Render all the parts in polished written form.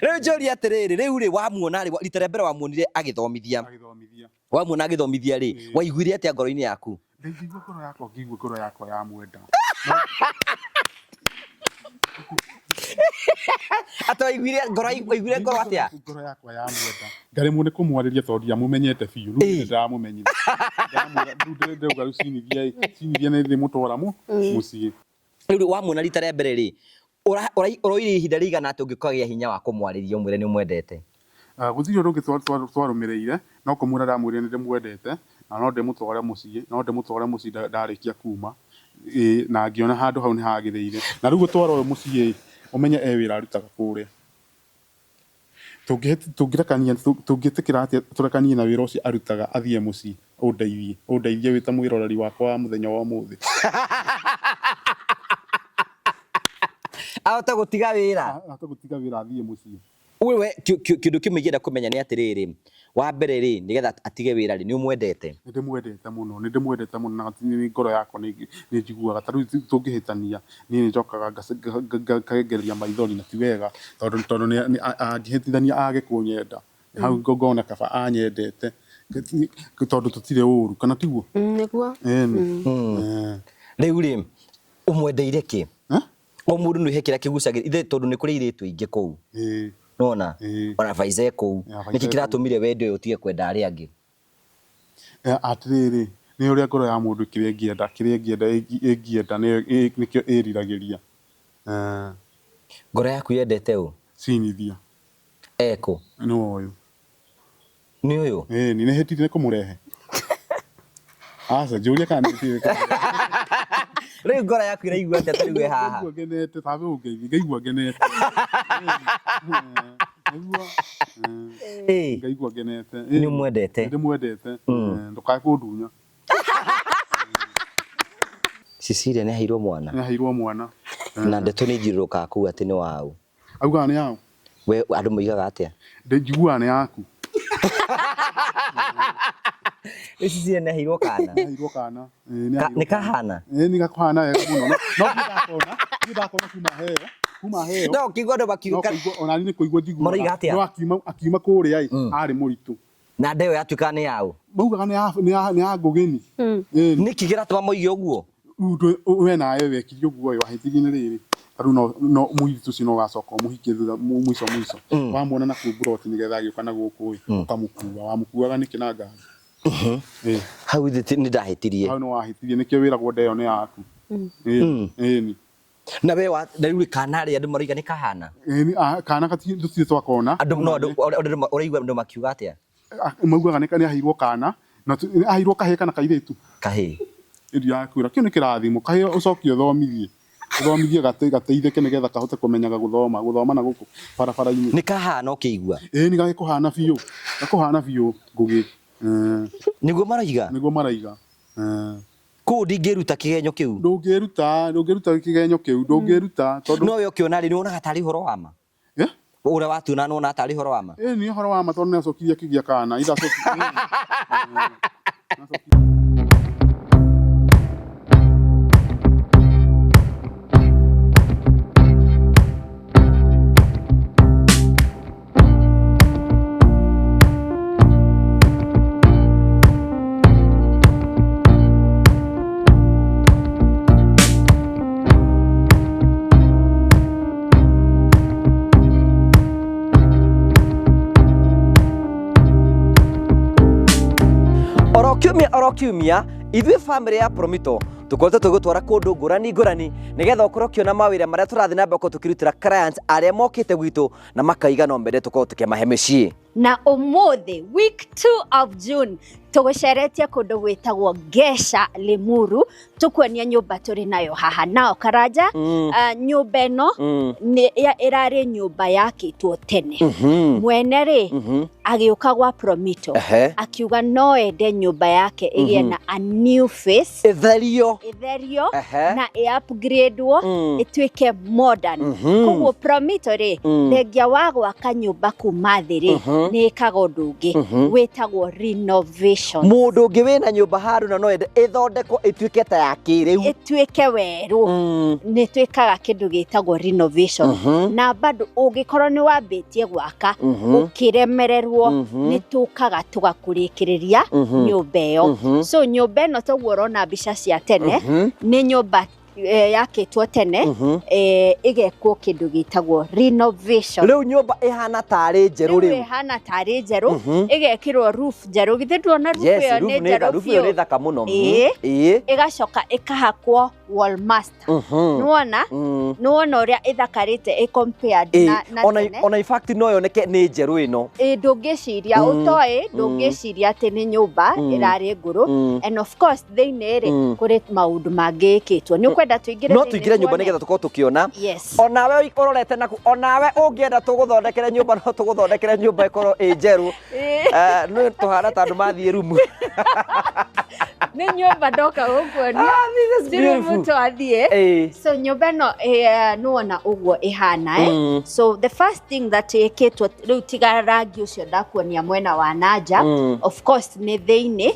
Rĩu njũria atĩrĩrĩ, rĩu rĩ wamuona rĩ, rita rĩa mbere wamuonire agĩthomithia. Agĩthomithia. Wamuona agĩthomithia rĩ, Ĩĩ. waiguire atĩa ngoro-inĩ yaku? Ndaigua ngoro yakwa, ngĩigua ngoro yakwa yamwenda. Atĩ waiguire ngoro atĩa? Ngoro yakwa yamwenda. Ngaremwo nĩ kũmwarĩria tondũ ndiamũmenyete biũ. Rĩu Ĩĩ. nĩ ndĩramũmenyire. Ndamwĩra rĩu ndĩrauga rĩu cinithia ĩ, cinithia nĩ ndĩmũtwara mũciĩ. Rĩu wamuona rita rĩa mbere rĩ, ũroire ihinda rĩigana atĩa ũngĩkagĩa hinya wa kũmwarĩria ũmwĩre nĩ ũmwendete? Gũtirĩ ũndũ ũngĩ twarũmĩrĩire, no kũmwĩra ndamwĩrire nĩ ndĩmwendete na no ndĩmũtware mũciĩ, no ndĩmũtware mũciĩ ndarĩkia kuma, ĩĩ, na ngĩona handũ hau nĩ hagĩrĩire. Na rĩu gũtwara ũyũ mũciĩ ĩ, ũmenye e wĩra arutaga kũrĩa. Tũngĩrekania, tũngĩtĩkĩra atĩa tũrekanie na wĩra ũcio arutaga athiĩ mũciĩ ũndeithie, ũndeithie wĩ ta mwĩroreri wakwa wa mũthenya wa ũmũthĩ. Ahote gũtiga wĩra. Ahote gũtiga wĩra athiĩ mũciĩ. We kĩndũ kĩmwe ingĩenda kũmenya nĩ atĩrĩrĩ, wa mbere rĩ, nĩgetha atige wĩra rĩ, nĩ ũmwendete? Nĩ ndĩmwendete mũno, nĩ ndĩmwendete mũno na ngoro yakwa nĩ njiguaga ta rĩu tũngĩhĩtania niĩ nĩ njokaga ngakengereria maithori na ti wega tondũ angĩhĩtithania age kũnyenda hau ngona kaba anyendete tondũ tũtirĩ ũru, kana tiguo? Nĩguo. Ĩni. Rĩu rĩ, ũmwendeire kĩ? O mũndũ nĩ he kĩrĩa kĩgucagĩrĩria, ithe tondũ nĩ kũrĩ airĩtu aingĩ kũu. Nĩwona? Ona Faiza e kũu. Nĩkĩ kĩratũmire wende ũyũ ũtige kwenda arĩa angĩ? Atĩrĩrĩ, nĩ ũrĩa ngoro ya mũndũ kĩrĩa ĩngĩenda, kĩrĩa ĩngĩenda ĩngĩenda nĩkĩo ĩriragĩria. Ngoro yaku yendete ũ? Cinithia. Ekũ? Nĩwe ũyũ. Nĩ ũyũ? Ĩĩ, nĩ hĩtire nĩ kũmũrehe. Aca, njũria kana nĩ hĩtire nĩ kũmũrehe. Rĩu ngoro yaku ĩraigua atĩa ta rĩu wĩ haha? Ngaigua ngenete, tawe ũngeithie, ngaigua ngenete. Ngaigua, ngaigua ngenete. Nĩ ũmwendete? Nĩ ndĩmwendete. Ndũkae kũndunya. Cecilia nĩ aheirwo mwana? Nĩ aheirwo mwana. Na ndeto nĩ ithiũrũrũkaga kũu atĩ nĩ waũ? Augaga nĩ yaũ? We andũ moigaga atĩa? Njiguaga nĩ yaku. Rĩu Cecilia nĩ aheirwo kana? Nĩ aheirwo kana. Nĩ kahana? Ĩĩ nĩ gakũhana wega mũno. No niĩ ndakona, niĩ ndakona kuma heo, kuma heo. No ũkĩigua andũ makiuga. No kũigua, ona niĩ nĩ kũigua njiguaga. Maroiga atĩa? No akiuma kũrĩa ĩ, arĩ mũritũ. Na ndeo yatuĩkaga nĩ yaũ? Maugaga nĩ ya Ngũgĩni. Nĩkĩ kĩratũma moige ũguo? Rĩu we nawe wekire ũguo ĩ, wahĩtirie nĩ rĩrĩ, ta rĩu no mũirĩtu ũcio no ũgacoka ũmũhikie thutha mũico mũico. Wamuona na kũu mburoti nĩgetha agĩũka na gũkũ ĩ, ũkamũkua. Wamũkuaga nĩkĩ na ngari? Hau ithe nĩ ndahĩtirie. Hau nĩ wahĩtirie, nĩkĩo wĩragwo ndeo nĩ yaku. Ĩni. Na we wa, na rĩu kana rĩ andũ maroiga nĩ kahana? Ĩni, kana tũtirĩ twakona. Andũ no andũ ũraigua andũ makiuga atĩa? Maugaga nĩ aheirwo kana, na aheirwo kahĩĩ kana kairĩtu? Kahĩĩ. Ndirakwĩra, kĩu nĩ kĩrathimo, kahĩĩ ũcoke ũthomithie. Ũthomithie gateithĩke nĩgetha kahote kũmenyaga gũthoma, gũthoma na gũkũ barabara-inĩ. Nĩ kahana ũkĩigua? Ĩĩ nĩ gagĩkũhana biũ, gakũhana biũ Ngũgĩ. Nĩguo maroiga? Nĩguo maraiga. Kũu ndingĩruta kĩgenyo kĩu. Ndũngĩruta, ndũngĩruta kĩgenyo kĩu, ndũngĩruta tondũ. No we ũkĩona rĩ, nĩ wonaga tarĩ ũhoro wa ma? Ũrĩa watuona nĩ wonaga tarĩ ũhoro wa ma? Ĩĩ nĩ ũhoro wa ma tondũ nĩ acokire akĩgĩa kana, ithe acokire. Oro kiumia oro kiumia ithuĩ famĩlĩ ya Promito tũkoretwo tũgĩtwara kũndũ ngũrani ngũrani nĩgetha ũkorwo ũkĩona mawĩra marĩa tũrathiĩ na mbere gũkorwo tũkĩrutĩra clients arĩa mokĩte gwitũ na makaiga no mende tũkorwo tũkĩmahe mĩciĩ. Na ũmũthĩ week 2 of June tũgũceretie kũndũ gwĩtagwo Gesha Limuru, tũkuonia nyũmba tũrĩ nayo haha. Nao Karanja, nyũmba ĩno nĩ ĩrarĩ nyũmba yakĩtwo tene. Mwene rĩ agĩũka gwa Promito akiuga no ende nyũmba yake ĩgĩe na a new face, ĩtherio, ĩtherio na ĩ-upgradewo ĩtuĩke modern. Koguo Promito rĩ, thengia wa gwaka nyũmba kuma thĩ rĩ, Nĩ ĩkaga ũndũ ũngĩ wĩtagwo renovation. Mũndũ ũngĩ wĩna nyũmba handũ na no ende ĩthondekwo ĩtuĩke ta ya kĩrĩu. Ĩtuĩke werũ, nĩ twĩkaga kĩndũ gĩtagwo renovation. Na bado ũngĩkorwo nĩ wambĩtie gwaka ũkĩremererwo, nĩ tũkaga tũgakũrĩkĩrĩria nyũmba ĩyo. So nyũmba ĩno, toguo ũrona mbica cia tene, nĩ nyũmba yakĩtwo tene, ĩgekwo kĩndũ gĩtagwo renovation. Rĩu nyũmba ĩhana tarĩ njerũ. Rĩu Rĩu ĩhana tarĩ njerũ, ĩgekĩrwo roof njerũ. Githĩ nduona roof ĩyo roof nĩ nĩ njerũ roof ĩyo nĩ biũ? thaka mũno. Ĩĩ. Ĩĩ. Ĩgacoka ĩkahakwo wall master. Nĩwona? Nĩwona ũrĩa ĩthakarĩte ĩ compared na Ona tene? ona in fact no yoneke nĩ njerũ ĩno. Ĩ, ndũngĩciria, ũtoĩ, ndũngĩciria atĩ nĩ nyũmba ĩrarĩ ngũrũ. And of course thĩinĩ rĩ, kũrĩ maũndũ mangĩ ĩkĩtwo. Nĩ ũkwenda tũingĩre No thĩinĩ tũingĩre nyũmba tuone? nĩgetha tũkorwo tũkĩona. Yes. Onawe ũrorete naku, onawe ũngĩenda tũgũthondekere nyũmba, no tũgũthondekere nyũmba ĩkorwo ĩ njerũ. Nĩ tũhana ta andũ mathiĩ rumu. Nĩ nyũmba ndoka gũkuonia. Ah, this is Ti rumu beautiful. twathiĩ. So nyũmba ĩno, nĩwona ũguo ĩhana, eh? So the first thing that ĩkĩtwo rĩu, tiga rangi ũcio ndakuonia mwena wa nanja, of course nĩ thĩinĩ,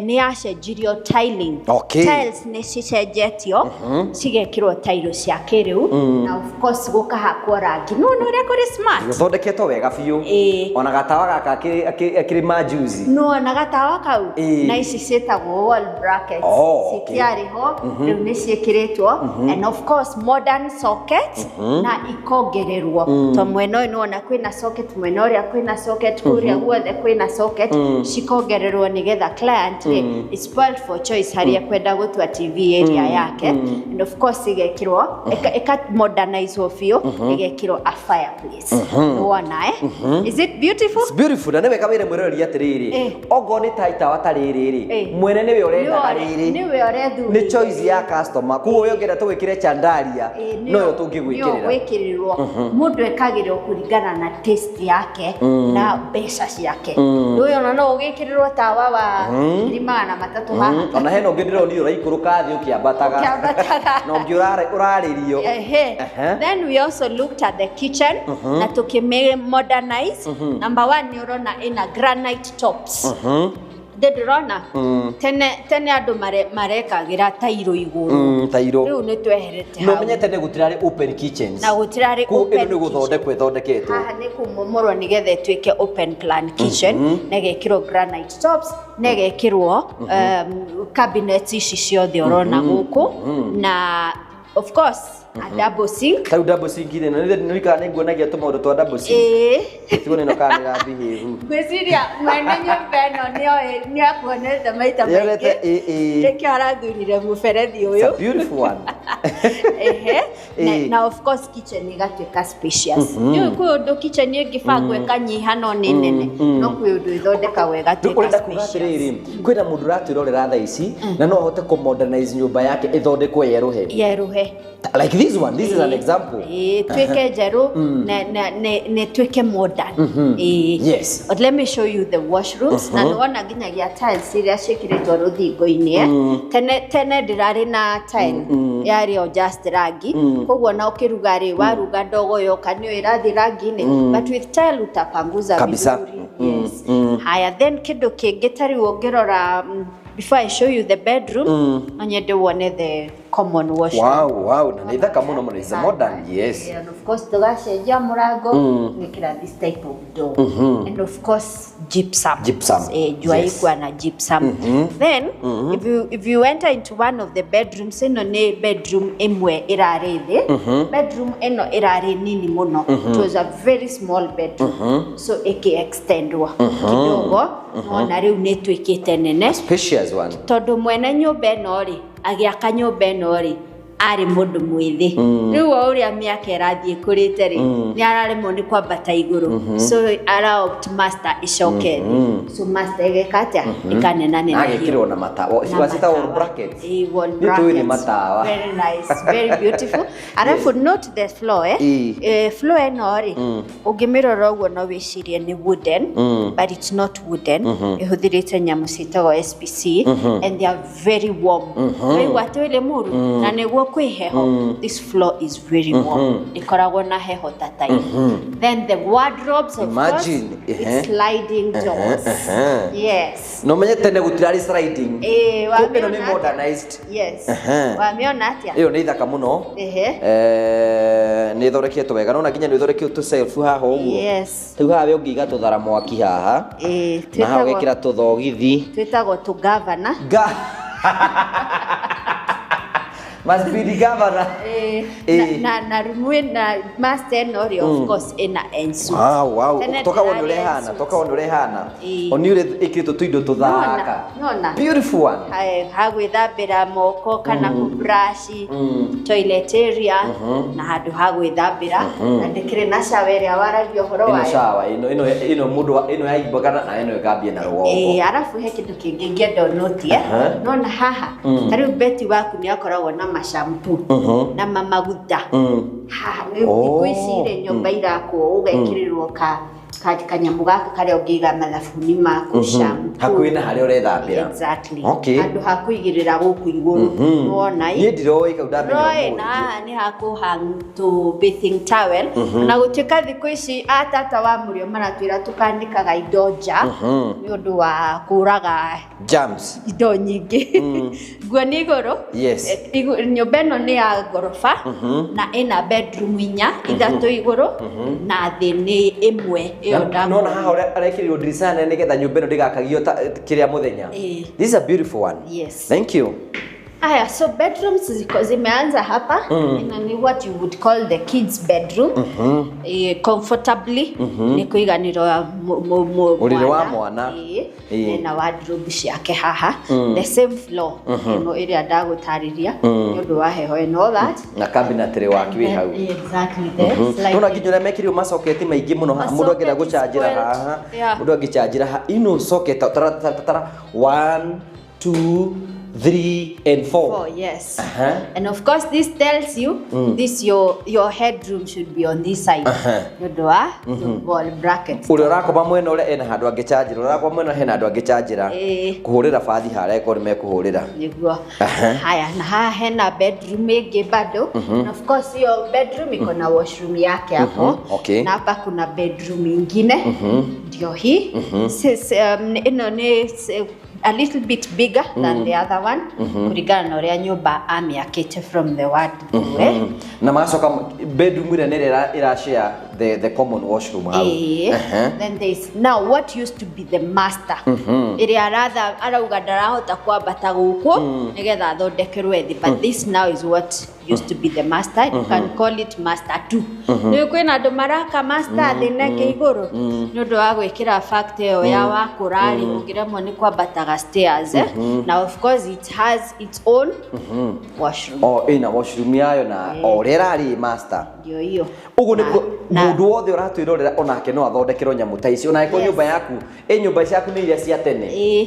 nĩ yacenjirio tiling. Tiles nĩ cicenjetio, cigekĩrwo tairo cia kĩrĩu, na of course gũkahakwo rangi. Nĩwona ũrĩa kũrĩ smart? Gũthondeketwo wega biũ. Ĩĩ. Ona gatawa gaka akĩrĩ majuzi. Nĩwona gatawa kau? Ĩĩ. Na ici ciĩtagwo wall brackets. Oh, okay. Citiarĩ ho, rĩu nĩ ciĩkĩrĩtwo, and of course modern socket na ikongererwo to mwena ũyũ. Nĩwona kwĩna socket mwena ũrĩa, kwĩna socket kũrĩa, guothe kwĩna socket, cikongererwo nĩgetha client rĩ is spoiled for choice harĩa kwenda gũtua TV area yake. And of course igekĩrwo, ĩka modernizwo biũ, ĩgekĩrwo a fireplace. Nĩwona, eh? Is it beautiful? It's beautiful, na nĩ wega wĩre mwĩroreri atĩrĩrĩ, ongorwo nĩ ta itawa ta rĩrĩ rĩ, mwene nĩwe ũrendaga rĩrĩ. Nĩwe ũrethurire. Nĩ choice ya customer, koguo we ũngĩenda tũgwĩkĩre chandaria, noyo tũngĩgwĩkĩrĩra. Gwĩkĩrĩrwo. Mũndũ ekagĩrwo kũringana na taste yake na mbeca ciake. Ũyũ ona no ũgĩkĩrĩrwo tawa wa 300,000 haha. Ona hena ũngĩ ndĩronire ũraikũrũka thĩ ũkĩambataga. Ũkĩambataga. Na ũngĩ ũrarĩrio. Ehe. Then we also looked at the kitchen na tukime modernize. Number one, nĩ ũrona ĩna granite tops. Ndĩ ndĩrona tene tene andũ marekagĩra tairo igũrũ. Tairo. Rĩu nĩ tweherete No hau. menye tene gũtirarĩ open kitchens. Na gũtirarĩ Koguo ĩno open nĩ gũthondekwo ĩthondeketwo. Haha nĩ kũmomorwo nĩgetha ĩtuĩke open plan kitchen, na ĩgekĩrwo granite tops, na ĩgekĩrwo cabinets ici ciothe ũrona gũkũ, na of course a double sink. Ta rĩu double sink rĩ, na nĩ rikaga nĩ nguonagia tũmaũndũ twa double sink. Ĩĩ. Tigwo nĩ ĩno kana nĩ ĩrabehave. Ngwĩciria mwene nyũmba ĩno nĩoĩ, nĩakuonete maita Yonete, maingĩ. ĩĩ, ĩĩ. Nĩkĩo arathurire mũberethi It's a ũyũ. beautiful one. Ehe. Na, na of course kitchen ĩgatuĩka spacious. Nĩũĩ kwĩ ũndũ kitchen ĩngĩbangwo ĩkanyiha no nĩ nene, no kwĩ ũndũ ĩthondekagwo Rĩu ĩgatuĩka ũrenda kuga spacious. atĩrĩrĩ, kwĩna mũndũ ũratwĩrorera thaa ici na no ahote kũ modernize nyũmba yake ĩthondekwo yerũhe Yerũhe. like this one. This is an example. Ĩĩ, tuĩke njerũ na ĩtuĩke modern. Ĩĩ. But let me show you the washrooms. Na nĩwona nginyagia tiles iria ciĩkĩrĩtwo rũthingo-inĩ, eh? Tene tene ndĩrarĩ na tile, yarĩ o just rangi. Koguo na ũkĩruga rĩ, waruga ndogo yoka nĩyo ĩrathiĩ rangi-inĩ, but with tile utapanguza Kabisa. vizuri. Yes. Haya, then kĩndũ kĩngĩ ta rĩu ũngĩrora, before I show you the bedroom, no nyende wone the common washroom. Wow, na nĩ thaka mũno mũno. It's a modern, yes. And of course tugacenjia mũrango, gwĩkĩra this type of door, and of course gypsum. Gypsum. Jua ikuwa na gypsum. Then if you enter into one of the bedrooms, ĩno nĩ bedroom ĩmwe ĩrarĩ thĩ. Bedroom ĩno ĩrarĩ nini mũno. It was a very small bedroom, so ĩkĩ extendwo kidogo, nona rĩu nĩ ĩtuĩkĩte nene. Spacious one. Tondũ mwene nyũmba ĩno rĩ, agĩaka nyũmba ĩno rĩ, arĩ mũndũ mwĩthĩ. Rĩu o ũrĩa mĩaka ĩrathiĩ ĩkũrĩte rĩ, nĩ araremwo nĩ kwambata igũrũ, so ara opt master ĩcoke thĩ. So master ĩgeka atĩa? Ĩkanenanenehio. Agekĩrwo na matawa Na wacita wall matawa. brackets. Ĩĩ, wall Nĩ tũĩ nĩ brackets. matawa. Very nice, very beautiful. Alafu note the floor, eh? Ĩĩ. Floor ĩno rĩ, ũngĩmĩrora ũguo no wĩcirie nĩ wooden, but it's not wooden. Ĩhũthĩrĩte nyamũ ciĩtagwo SPC, and they are very warm. Waigua atĩ wĩ Limuru na nĩguo Kwĩ heho, this floor is very warm, ĩkoragwo na heho ta tayo. Then the wardrobes, of Imagine, course, ehe. it's sliding doors. Yes. No menye tene gũtirarĩ sliding. Ĩĩ, Kũ- ĩno nĩ wamĩona atĩa? modernized. Yes. Ehe. Wamĩona atĩa? Ĩyo nĩ ithaka mũno. Ehe. Nĩ ĩthondeketwo wega, nona nginya nĩ ĩthondeketwo tũ shelf haha ũguo. Rĩu haha we ũngĩiga tũthara mwaki haha Ĩĩ, na haha twĩtagwo ũgekĩra tũthogithi. Twĩtagwo tũgavana. Ga must be the governor. Ĩĩ, Ĩĩ. na rumu ĩna master ĩno rĩ, of course ĩna ensuite. Wow. Tene Toka wone ndĩrarĩ ũrĩa ĩhana, ensuite. toka wone ũrĩa ĩhana. Ĩĩ. Oni ũrĩa ĩkĩrĩtwo tũindo tũthaka. Nona. Beautiful one. Ha gwĩthambĩra moko kana kũbrush, toilet area na handũ ha gwĩthambĩra, na ndĩkĩrĩ na shower ĩrĩa waragia ũhoro Ĩno wayo. shower ĩno ĩno ĩno mũndũ ĩno yaimbaga na ĩno ĩgambie na rũgongo. Ĩĩ, arabu he kĩndũ kĩngĩ ingĩenda ũnotie. Nona haha, ta rĩu beti waku nĩ akoragwo na mashampoo na mamaguta haha. Nĩ thikũ ici rĩ, nyũmba irakwo ũgekĩrĩrwo ka kanyamũ gaka karĩa ũngĩiga mathabuni maku, shampoo. Hakuhĩ na harĩa ũrethambĩra. Exactly. Okay. Handũ ha kũigĩrĩra gũkũ igũrũ, nĩwona? Niĩ ndiroĩ kau, ndamenya Roĩ ũmũthĩ. na haha nĩ hakũhang tũ bathing towel, na gũtuĩka thikũ ici atata wa mũrĩo maratwĩra tũkanĩkaga indo nja nĩ ũndũ wa kũraga Germs. indo nyingĩ nguo nĩ igũrũ. Yes. Nyũmba ĩno nĩ ya ngoroba na ĩna bedroom inya, ithatũ igũrũ na thĩ nĩ ĩmwe ĩyo. Nona haha ũrĩa arekĩrirwo ndirica nene nĩgetha nyũmba ĩno ndĩgakagio kĩrĩa mũthenya. Ĩĩ. This is a beautiful one. Yes. Thank you. Aya, so bedrooms ziko zimeanza hapa. Ina ni what you would call the kids bedroom. Comfortably nĩ kũiganĩrwo Ũrĩrĩ wa mwana. Ĩĩ. Ĩĩ. Ĩna wardrobe ciake haha, the same floor ĩno ĩrĩa ndagũtarĩria nĩ ũndũ wa heho and all that. Na cabinetry waki wĩ hau. Exactly, the sliding. Nona nginya ũrĩa mekĩrirwo macoketi maingĩ mũno haha, mũndũ angĩenda Masocket gũcanjĩra spoiled. haha, mũndũ angĩcanjĩra haha ino socket tara tara tara, 1 2 3 and 4. Four, yes. And of course, this tells you this your headroom should be on this side. Nĩ ũndũ wa wall brackets. Ũrĩa ũrakoma mwena ũrĩa ena handũ angĩcanjĩra, ũrĩa ũrakoma mwena hena handũ angĩcanjĩra. Ĩĩ. Kũhũrĩra bathi harĩa ĩkorwo nĩ mekũhũrĩra. Nĩguo. Haya, na haha hena bedroom ĩngĩ bado. Na of course hiyo bedroom iko na washroom yake hapo. Na hapa kuna bedroom ingine, ndio hii. Ĩno nĩ a little bit bigger than the other one kũringana na ũrĩa nyũmba amĩakĩte from the word go, eh? Na magacoka bedroom ĩrĩa nĩ ĩrĩa ĩra share the common washroom hau. Ĩĩ. Then there is now what used to be the master ĩrĩa aratha arauga ndarahota kwambata gũkũ nĩgetha athondekerwo thĩ, but this now is what used to be the master. You can call it master two. Nĩ kwĩna andũ maraka master thĩ na ĩngĩ igũrũ nĩ ũndũ wa gwĩkĩra fact ĩyo ya wakũra rĩ, ũngĩremwo nĩ kwambataga stairs, eh? Na of course it has its own washroom. O ĩna washroom yayo na o ũrĩa ĩrarĩ master. Ndio hiyo. Ũguo nĩguo Na- mũndũ wothe ũratwĩrorera onake no athondekerwo nyamũ ta ici, ona angĩkorwo Yes. nyũmba yaku ĩ nyũmba ciaku nĩ iria cia tene. Ĩĩ.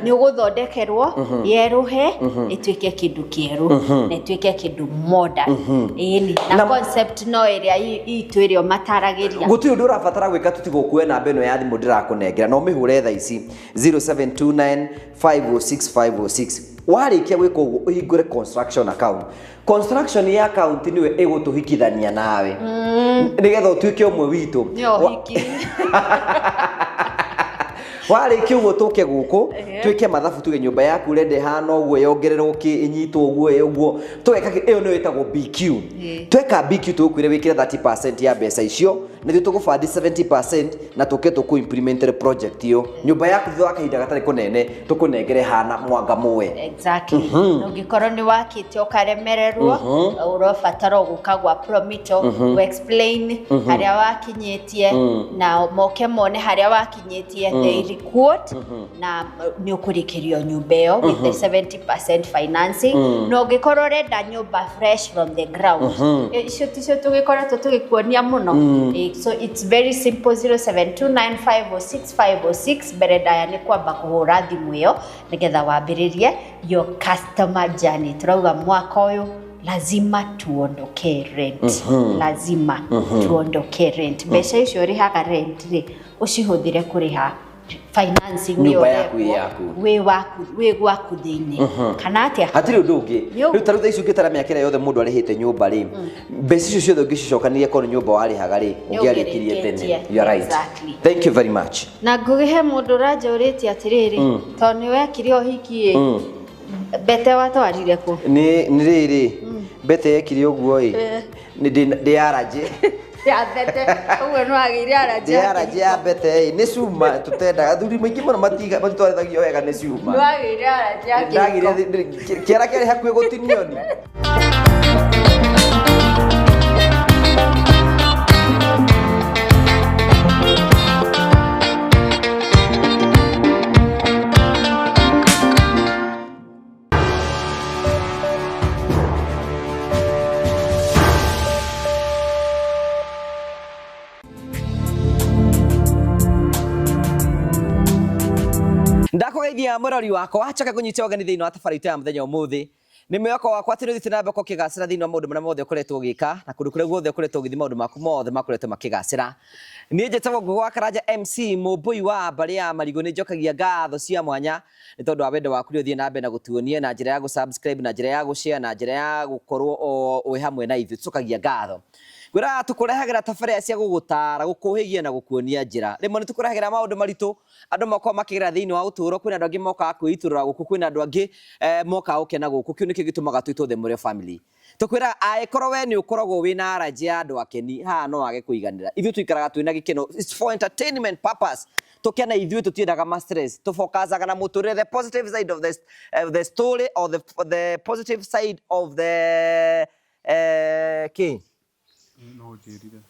Nĩ ũgũthondekerwo yerũhe, ĩtuĩke kĩndũ kĩerũ na ĩtuĩke kĩndũ modern. Ĩni na Na- concept no ĩrĩa itũ ĩrĩa mataragĩria. Gũtirĩ ũndũ ũrabatara gwĩka tũtigũkue namba ĩno ya thimũ ndĩrakũnengera na ũmĩhũre thaa ici, 0729 506 506. Warĩkia gwĩka ũguo, ũhingũre construction account. Construction ya account nĩwe ĩgũtũhikithania nawe nĩgetha ũtuĩke ũmwe witũ. Nĩ ũhiki. Warĩkia ũguo, tũke gũkũ twĩke mathabu, tuge nyũmba yaku ũrenda ĩhana ũguo, yongererwo kĩ, ĩnyitwo ũguo, ĩ ũguo, tũgeka ĩyo nĩyo ĩtagwo BQ. Tweka BQ, tũgũkwĩra wĩkĩre 30% ya mbeca icio, nĩthuĩ tũgũbandi 70% na tũke tũkũ implement project ĩyo. Nyũmba yaku thutha wa kahinda gatarĩ kũnene tũkũnengere hana mwanga mũe. Exactly. Na ũngĩkorwo nĩ wakĩte ũkaremererwo, ũrabatara gũka gwa Promito u explain harĩa wakinyĩtie na moke mone harĩa wakinyĩtie, they requote na nĩ ũkũrĩkĩrio nyũmba ĩyo with the 70% financing. Na ũngĩkorwo ũrenda nyũmba fresh from the ground, icio ticio tũgĩkoretwo tũgĩkuonia mũno. So it's very simple, 0729506506. Mbere ndaya nĩ kwamba kũhũra thimũ ĩyo nĩgetha wambĩrĩrie your customer journey. Tũrauga mwaka ũyũ lazima tuondokee rent, lazima tuondokee rent. Mbeca icio ũrĩhaga rent rĩ, ũcihũthĩre kũrĩha financing Nyũmba yaku ĩ yaku. Wĩ waku, wĩ gwaku thĩinĩ kana atĩa? Hatirĩ ũndũ ũngĩ. Nĩ ũguo. Rĩu tarĩu thaa ici ũngĩtara mĩaka ĩrĩa yothe mũndũ arĩhĩte nyũmba rĩ, mbeca icio ciothe ũngĩcicokanĩria korwo nĩ nyũmba warĩhaga rĩ, Nĩ ũngĩarĩkirie tene. ũngĩrĩkĩtie. You are right. Exactly. Thank you very much. Na ngũgĩhe mũndũ ũranjũrĩtie atĩrĩrĩ, tondũ nĩ wekire ũhiki ĩ, mbete watwarire kũ? Nĩ rĩrĩ, mbete yekire ũguo ĩ, nĩ ndĩ arajĩ. Ya mbete, ũguo nĩ wagĩire arajĩ. Ndĩ arajĩ ya mbete ĩ, nĩ cuma tũtendaga. Athuri maingĩ mũno matitwarithagio wega nĩ cuma. Nĩ wagĩire arajĩ ya Ndagire kĩhiko. kĩara kĩarĩ hakuhĩ gũtinio ni. Ndakũgeithia mũrori wakwa, njoke ngũnyite ũgeni thĩinĩ wa tabarĩra itũ ya mũthenya ũmũthĩ. Nĩ mwĩhoko wakwa atĩ nĩ ũthiĩte na mbere ũkĩgacĩra thĩinĩ wa maũndũ marĩa mothe ũkoretwo ũgĩka, na kũndũ kũrĩa guothe ũkoretwo ũgĩthiĩ maũndũ maku mothe makoretwo makĩgacĩra. Niĩ njĩtagwo Ngũgĩ wa Karanja MC, mũmbũi wa mbarĩ ya Marigũ. Nĩ njokagia ngatho cia mwanya nĩ tondũ wa wendo waku ũrĩa ũthiĩ na mbere na gũtuonia na njĩra ya gũ-subscribe, na njĩra ya gũ-share, na njĩra ya gũkorwo wĩ hamwe na ithuĩ. Tũcokagia ngatho. Ngwĩraga tũkũrehagĩra tabarĩra cia gũgũtara, gũkũhĩgia na gũkuonia njĩra. Rĩmwe nĩ tũkũrehagĩra maũndũ maritũ andũ makoragwo makĩgerera thĩinĩ wa ũtũũro. Kwĩna andũ angĩ mokaga kwĩitũrũra gũkũ, kwĩna andũ angĩ mokaga gũkena gũkũ. Kĩu nĩkĩo gĩtũmaga twĩtwo The Mũrĩo Family. Tũkwĩraga angĩkorwo we nĩ ũkoragwo wĩna allergy ya andũ akeni, haha no wage kũiganĩra. Ithuĩ tũikaraga twĩna gĩkeno. It's for entertainment purpose. Tũkena ithuĩ tũtiendaga ma stress. Tũfocusaga na mũtũrĩre, the positive side of the story, or the positive side of the kĩ? No njĩrire.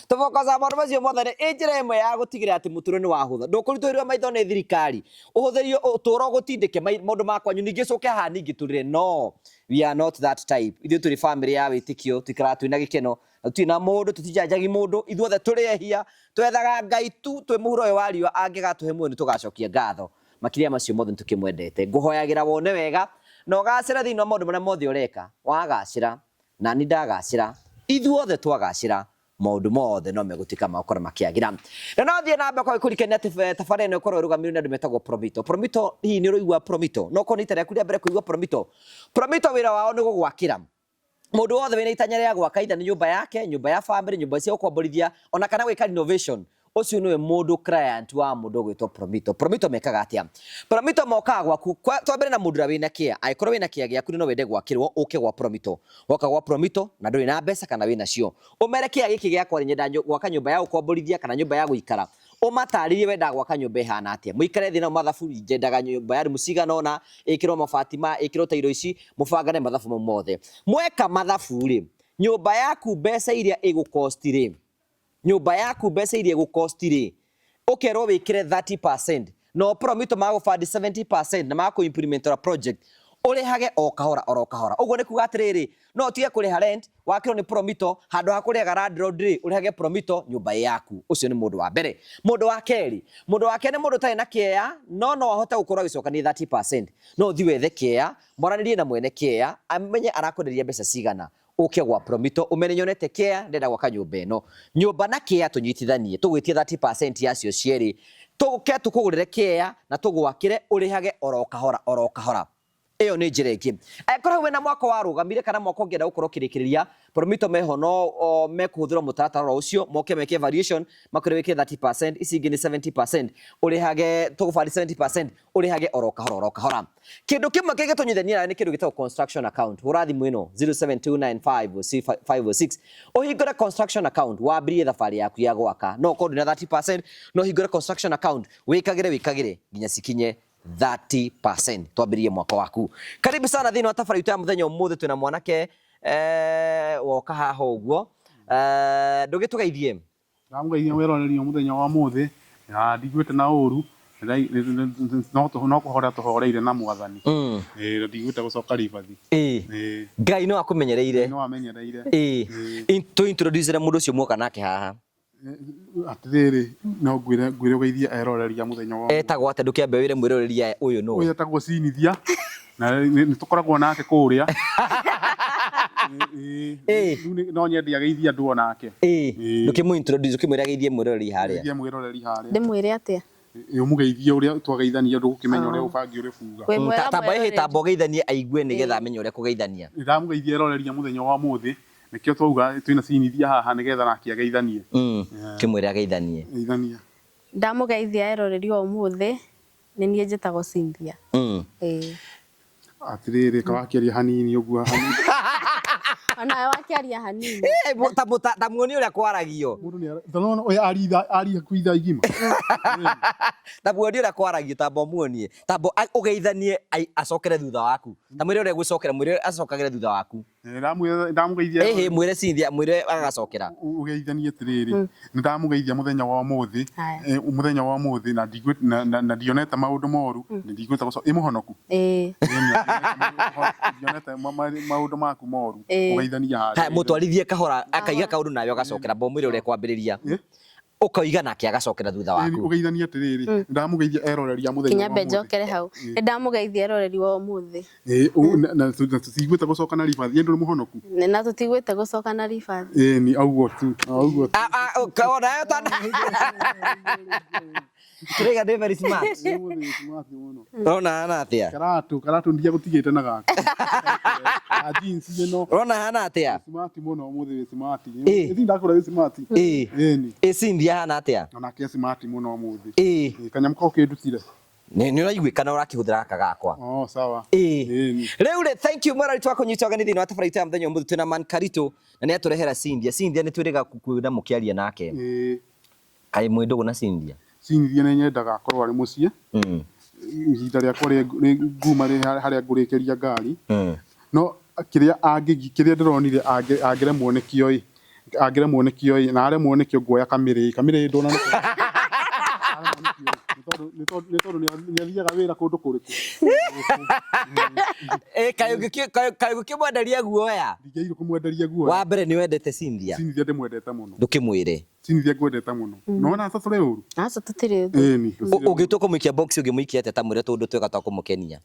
Tũfocusaga maũndũ macio mothe nĩ njĩra ĩmwe ya gũtigĩrĩra atĩ mũtũrĩre nĩ wahũtha. Ndũkũritũhĩrwo maitho nĩ thirikari, ũhũthĩrio ũtũũro ũgũtindĩke maũndũ ma kwanyu, ningĩ ũcoke haha ningĩ tũrĩre. No, we are not that type. Ithuĩ tũrĩ family ya wĩtĩkio, tũikaraga twĩna gĩkeno, na tũtirĩ na mũndũ, tũtijanjagi mũndũ, ithuothe tũrĩ ehia, twethaga Ngai tu twĩ mũhuro ũyũ wa riũa, angĩgatũhe muoyo nĩ tũgacokia ngatho. Makĩria macio mothe nĩ tũkĩmwendete. Ngũhoyagĩra wone wega na ũgacĩre thĩinĩ wa maũndũ marĩa mothe ũreka. Wagacĩra, na niĩ ndagacĩra, ithuothe twagacĩra, maũndũ mothe no megũtuĩka ma gũkorwo makĩagĩra. Na no thiĩ na mbere kwa gũkũririkania atĩ tabarĩra ĩno ĩkoragwo ĩrũgamĩrĩirwo nĩ andũ metagwo Promito. Promito, hihi nĩ ũraigua Promito? No ũkorwo nĩ rita rĩaku rĩa mbere kũigua Promito. Promito wĩra wao nĩ gũgwakĩra. Mũndũ wothe wĩna itanya rĩa gwaka, either nĩ nyũmba yake, nyũmba ya family, nyũmba cia gũkomborithia, ona kana gwĩka renovation, ũcio nĩwe mũndũ client wa mũndũ ũgwĩtwo Promito. Promito mekaga atĩa? Promito mokaga gwaku, twambere na mũndũ ũrĩa wĩna kĩa. Angĩkorwo wĩna kĩa gĩaku no wende gwakĩrwo, ũke gwa Promito. Woka gwa Promito na ndũrĩ na mbeca kana wĩna cio, ũmere kĩa gĩkĩ gĩakwa rĩ, nyenda gwaka nyũmba ya gũkomborithia kana nyũmba ya gũikara. Ũmatarĩrie wendaga gwaka nyũmba ĩhana atĩa. Mũikare thĩ nao mathabu, nyendaga nyũmba ya rumu cigana ũna, ĩkĩrwo mabati ma, ĩkĩrwo tairo ici, mũbangane mathabu mau mothe. Mweka mathabu rĩ, nyũmba yaku mbeca iria ĩgũkosti rĩ, nyũmba yaku mbeca iria ĩgũkosti rĩ, ũkerwo wĩkĩre 30%, no Promito magũbandi 70% na makũ-implementera project, ũrĩhage o kahora oro kahora. Ũguo nĩ kuga atĩrĩrĩ, no ũtige kũrĩha rent, wakĩrwo nĩ Promito, handũ ha kũrĩhaga landlord rĩ, ũrĩhage Promito nyũmba ĩ yaku. Ũcio nĩ mũndũ wa mbere. Mũndũ wa kerĩ, mũndũ wa kerĩ nĩ mũndũ ũtarĩ na kĩea, no no ahote gũkorwo agĩcokania 30%. No ũthiĩ wethe kĩea, mwaranĩrie na mwene kĩea, amenye arakwenderia mbeca cigana. Ũke gwa Promito, ũmere nyonete kĩea, ndĩrenda gwaka nyũmba ĩno. Nyũmba na kĩea tũnyitithanie, tũgwĩtie 30% yacio cierĩ. Tũke tũkũgũrĩre kĩea na tũgwakĩre, ũrĩhage oro kahora oro kahora. Ĩyo nĩ njĩra ĩngĩ. Angĩkorwo hau wĩna mwako warũgamire kana mwako ũngĩenda gũkorwo ũkĩrĩkĩrĩria, Promito meho no mekũhũthĩra mũtaratara oro ũcio, moke meke variation, makwĩre wĩkĩre 30%, ici ingĩ nĩ 70%, ũrĩhage tũgũbandi 70%, ũrĩhage oro kahora oro kahora. Kĩndũ kĩmwe kĩngĩtũnyitithania nawe nĩ kĩndũ gĩtagwo construction account. Hũra thimũ ĩno 0729506506 ũhingũre construction account, wambĩrĩrie thabarĩ yaku ya gwaka. No ũkorwo ndũrĩ na 30%, no ũhingũre construction account, wĩkagĩre wĩkagĩre nginya cikinye 30%, twambĩrĩrie mwaka waku. Karibu sana thĩinĩ wa tabarĩra itũ ya mũthenya ũmũthĩ. Twĩna mwanake woka haha ũguo, ndũgĩtũgeithie. Ndamũgeithia mwĩroreri mũthenya wa ũmũthĩ, na ndiguĩte na ũru, no kũhorera tũhoreire na Mwathani. Ndiguĩte gũcoka ribathi. Ngai no akũmenyereire. No amenyereire. Tũ introduce mũndũ ũcio muoka nake haha. Atĩrĩrĩ, no ngwĩre ũgeithie eroreri a mũthenya wa ũmũthĩ. Etagwo atĩa? Ndũkĩambe wĩre mwĩroreri ũyũ nũ? Ũyũ etagwo Cinithia, na nĩ tũkoragwo nake kũrĩa. Ĩĩ. Rĩu no nyende ageithie andũ onake. Ĩĩ. Ĩĩ. Ndũkĩmũ introduce ũkĩmwĩra ageithie mwĩroreri harĩa. Geithie mwĩroreri harĩa. Ndĩmwĩre atĩa? Ĩ, ũmũgeithie ũrĩa twageithania ndũgũkĩmenya ũrĩa ũbangi ũrĩa kuga. Wĩ mwega Tamba ĩhĩ mwĩroreri. tamba ũgeithanie aigue nĩgetha amenye ũrĩa kũgeithania. Ndamũgeithia eroreria mũthenya wa ũmũthĩ nĩkĩo twauga twĩna Cynthia haha nĩgetha nake ageithanie. Kĩmwĩre ageithanie. Geithania. Ndamũgeithia eroreri wa ũmũthĩ, nĩ niĩ njĩtagwo Cynthia. Ĩĩ. Atĩrĩrĩ kawakĩaria hanini ũguo hanini. Onawe wakĩaria hanini. Eh, ta muonie ũrĩa kwaragio. Mũndũ nĩ tondũ ũyũ ari hakuhĩ ithaa igima. Ta muonie ũrĩa kwaragio, tamba ũmuonie. Tamba ũgeithanie acokere thutha waku. Ta mwĩre ũrĩa gũcokera, mwĩre acokagĩre thutha waku. Ndamũgeithia. Ĩhĩ, mwĩre Cynthia, mwĩre agacokera. Ũgeithanie atĩrĩrĩ, nĩ ndamũgeithia mũthenya wa ũmũthĩ, Haya. Mũthenya wa ũmũthĩ na na ndionete maũndũ moru, na ndiguĩte ĩ mũhonoku. Ĩĩ. Ndionete maũndũ maku moru, Ĩĩ. ũgeithania harĩa. Haya, mũtwarithie kahora, akaiga kaũndũ nawe ũgacokera, mba ũmwĩre ũrĩa kwambĩrĩria. Ũkoiga nake agacokera thutha waku. Ũgeithanie atĩrĩrĩ, ndamũgeithia eroreria mũthenya Kinya wa mbe ũmũthĩ. njokere hau. Nĩ ndamũgeithia eroreri wa ũmũthĩ. Ĩĩ, na tũtiguĩte gũcoka na ribathi, ĩ ndũrĩ mũhonoku? Na tũtiguĩte gũcoka na ribathi. Ĩĩ, ni ũguo tu, ũguo tu. Onayo tana. Tũraiga ndĩ very smart. Ũmũthĩ wĩ smart mũno. Ũrona hana atĩa? Karatu, karatu ndiagũtigĩte na gaka. Na jeans ĩno. Ũrona hana atĩa? Smart mũno ũmũthĩ wĩ smart. Ĩĩ. Ĩthi ndakũra wĩ smart. Ĩĩ. Ĩni. Ĩ Cynthia hana atĩa? Onake smart mũno ũmũthĩ. Ĩĩ. Ĩĩ, kanyamũ kau kĩndutire. Nĩ ũraiguĩka na ũrakĩhũthĩra gaka gakwa. Oh, sawa. Ĩĩ. Ĩni. Rĩu rĩ, thank you mwĩrori twakũnyita ũgeni thĩinĩ wa tabarĩra itũ ya mũthenya ũmũthĩ twĩna Man Karitũ na nĩ atũrehera Cynthia. Cynthia nĩ twĩrĩga kwĩna mũkĩaria nake. Ĩĩ. Kaĩ mwĩ ndũgũ na Cynthia? Cynthia nĩ nyendaga akorwo arĩ mũciĩ. Ihinda rĩakwa nguma harĩa ngũrĩkĩria ngari. No kĩrĩa kĩrĩa ndĩronire angĩremwo nĩkĩo ĩ, angĩremwo nĩkĩo ĩ, na aremwo nĩkĩo nguoya kamĩrĩ, kamĩrĩ ndona nĩ nĩ tondũ nĩ athiaga wĩra kũndũ kũrĩkũ. Ĩ kaĩ ũngĩkĩmwenderia guoya? Ndingĩaigua kũmwenderia guoya. Wa mbere nĩ wendete Cynthia? Cynthia ndĩmwendete mũno. Ndũkĩmwĩre. Cynthia ngwendete mũno. Nĩwona ta tũrĩ ũru? Aca tũtirĩ ũthũ. Ĩni. Ũngĩtua kũmũikia box ũngĩmũikia atĩa ta mwĩre tũũndũ twega twa kũmũkenia?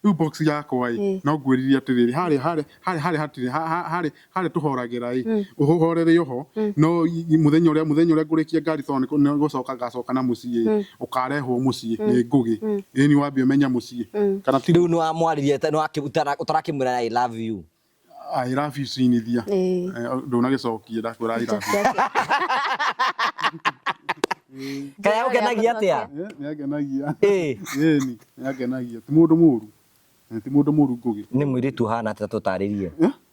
Rĩu box yakwa ĩ, no ngwĩrire atĩrĩrĩ, harĩa harĩa harĩa harĩa hatirĩ harĩa harĩa tũhoragĩra ĩ, ũhorere oho, no mũthenya ũrĩa mũthenya ũrĩa ngũrĩkia ngari tondũ nĩ gũcoka ngacoka na mũciĩ ĩ, ũkarehwo mũciĩ nĩ Ngũgĩ. Ĩni wambe ũmenya mũciĩ. Kana ti Rĩu nĩ wamwarĩria ũtarakĩmwĩra I love you. I love you Cynthia. Ĩĩ. Ndũnagĩcokia ndakwĩra I love you. Kaĩ agũkenagia atĩa? Nĩ angenagia. Ĩĩ. Ĩni, nĩ angenagia. Ti mũndũ mũru. Ti mũndũ mũru Ngũgĩ. Nĩ mũirĩtu ũhana atĩa tũtarĩrie?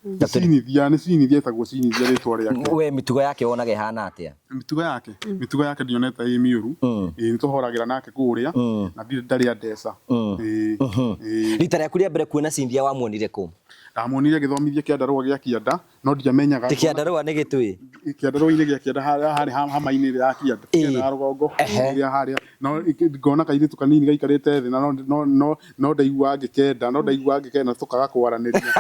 Nĩ Cynthia, nĩ Cynthia etagwo Cynthia rĩtwa rĩake. We mĩtugo yake wonaga ĩhana atĩa? Mĩtugo yake, mĩtugo yake ndionete ĩ mĩũru. Ĩĩ nĩ tũhoragĩra nake kũrĩa na ndirĩ ndarĩ andeca. Ĩĩ. Ĩĩ. Rita rĩaku rĩa mbere kuona Cynthia wamuonire kũ? Ndamuonire agĩthomithia kĩandarũa gĩa kĩanda no ndiamenyaga. Ti kĩandarũa nĩ gĩtũĩ? Kĩandarũa-inĩ gĩa kĩanda harĩa harĩ hama-inĩ ĩrĩa ya kĩanda. Kĩanda ya rũgongo ĩrĩa harĩa no ngona kairĩtu kanini gaikarĩte thĩ na no no no ndaiguaga ngĩkenda no ndaiguaga ngĩkenda tũkaga kwaranĩria.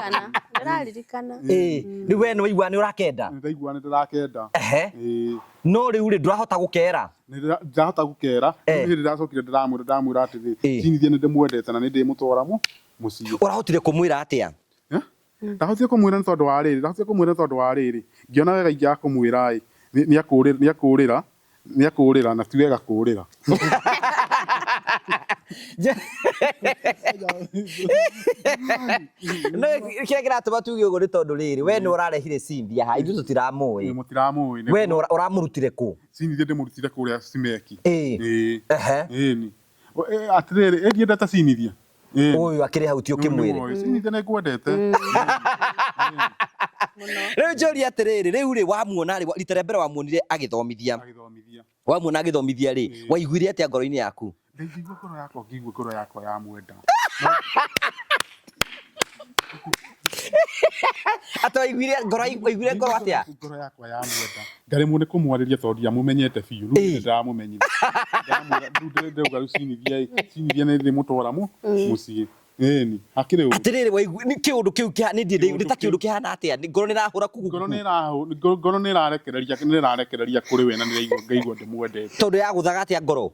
Ndĩraririkana. Ndĩraririkana. Ĩĩ. Rĩu we nĩ waigua nĩ ũrakenda? Nĩ ndaigua nĩ ndĩrakenda. Ehe. Ĩĩ. No rĩu rĩ ndũrahota gũkera? Ndĩrahota gũkera. Rĩu hĩndĩ ndĩracokire ndĩramwĩra ndamwĩra atĩrĩ, Cynthia nĩ ndĩmwendete na nĩ ndĩmũtwara mũciĩ. Ũrahotire kũmwĩra atĩa? Ndahotire kũmwĩra nĩ tondũ wa rĩrĩ, ndahotire kũmwĩra nĩ tondũ wa rĩrĩ, ngĩona wega ingĩaga kũmwĩra ĩ, nĩ akũrĩra, nĩ akũrĩra, nĩ akũrĩra na ti wega kũrĩra. No kĩrĩa kĩratũma tuge ũguo nĩ tondũ rĩrĩ, we nĩ ũrarehire Cynthia haha, ithuĩ tũtiramũĩ. Mũtiramũĩ. We nĩ ũramũrutire kũ? Cynthia ndĩmũrutire kũrĩa Simeki. Ĩĩ. Ehe. Ĩni. Atĩrĩrĩ, ĩ ndiendete Cynthia. Ũyũ akĩrĩ hau ti ũkĩmwĩre. Cynthia nĩ ngwendete. Rĩu njũrie atĩrĩrĩ, rĩu rĩ wamuona rĩ, rita rĩa mbere wamuonire agĩthomithia. Wamuona agĩthomithia rĩ, waiguire atĩa ngoro-inĩ yaku? Ndaiguire ngoro yakwa, ngĩigua ngoro yakwa yamwenda. Atĩ waiguire ngoro, waiguire ngoro atĩa? Ngoro yakwa yamwenda. Ngaremwo nĩ kũmwarĩria tondũ ndiamũmenyete biũ. Rĩu nĩ ndĩramũmenyire. Ndamwĩra rĩu ndĩrauga rĩu Cynthia ĩ, Cynthia nĩ ndĩmũtwara mũciĩ. Ĩni, hakĩrĩ ũru. Atĩrĩrĩ, waigua nĩ kĩũndũ kĩu nĩ nĩ ta kĩũndũ kĩhana atĩa? Ngoro nĩ ĩrahũra kugu Ngoro nĩ ĩrarekereria, nĩ ĩrarekereria kũrĩ we na nĩ ngaigua ndĩmwendete. Tondũ yagũthaga atĩa ngoro?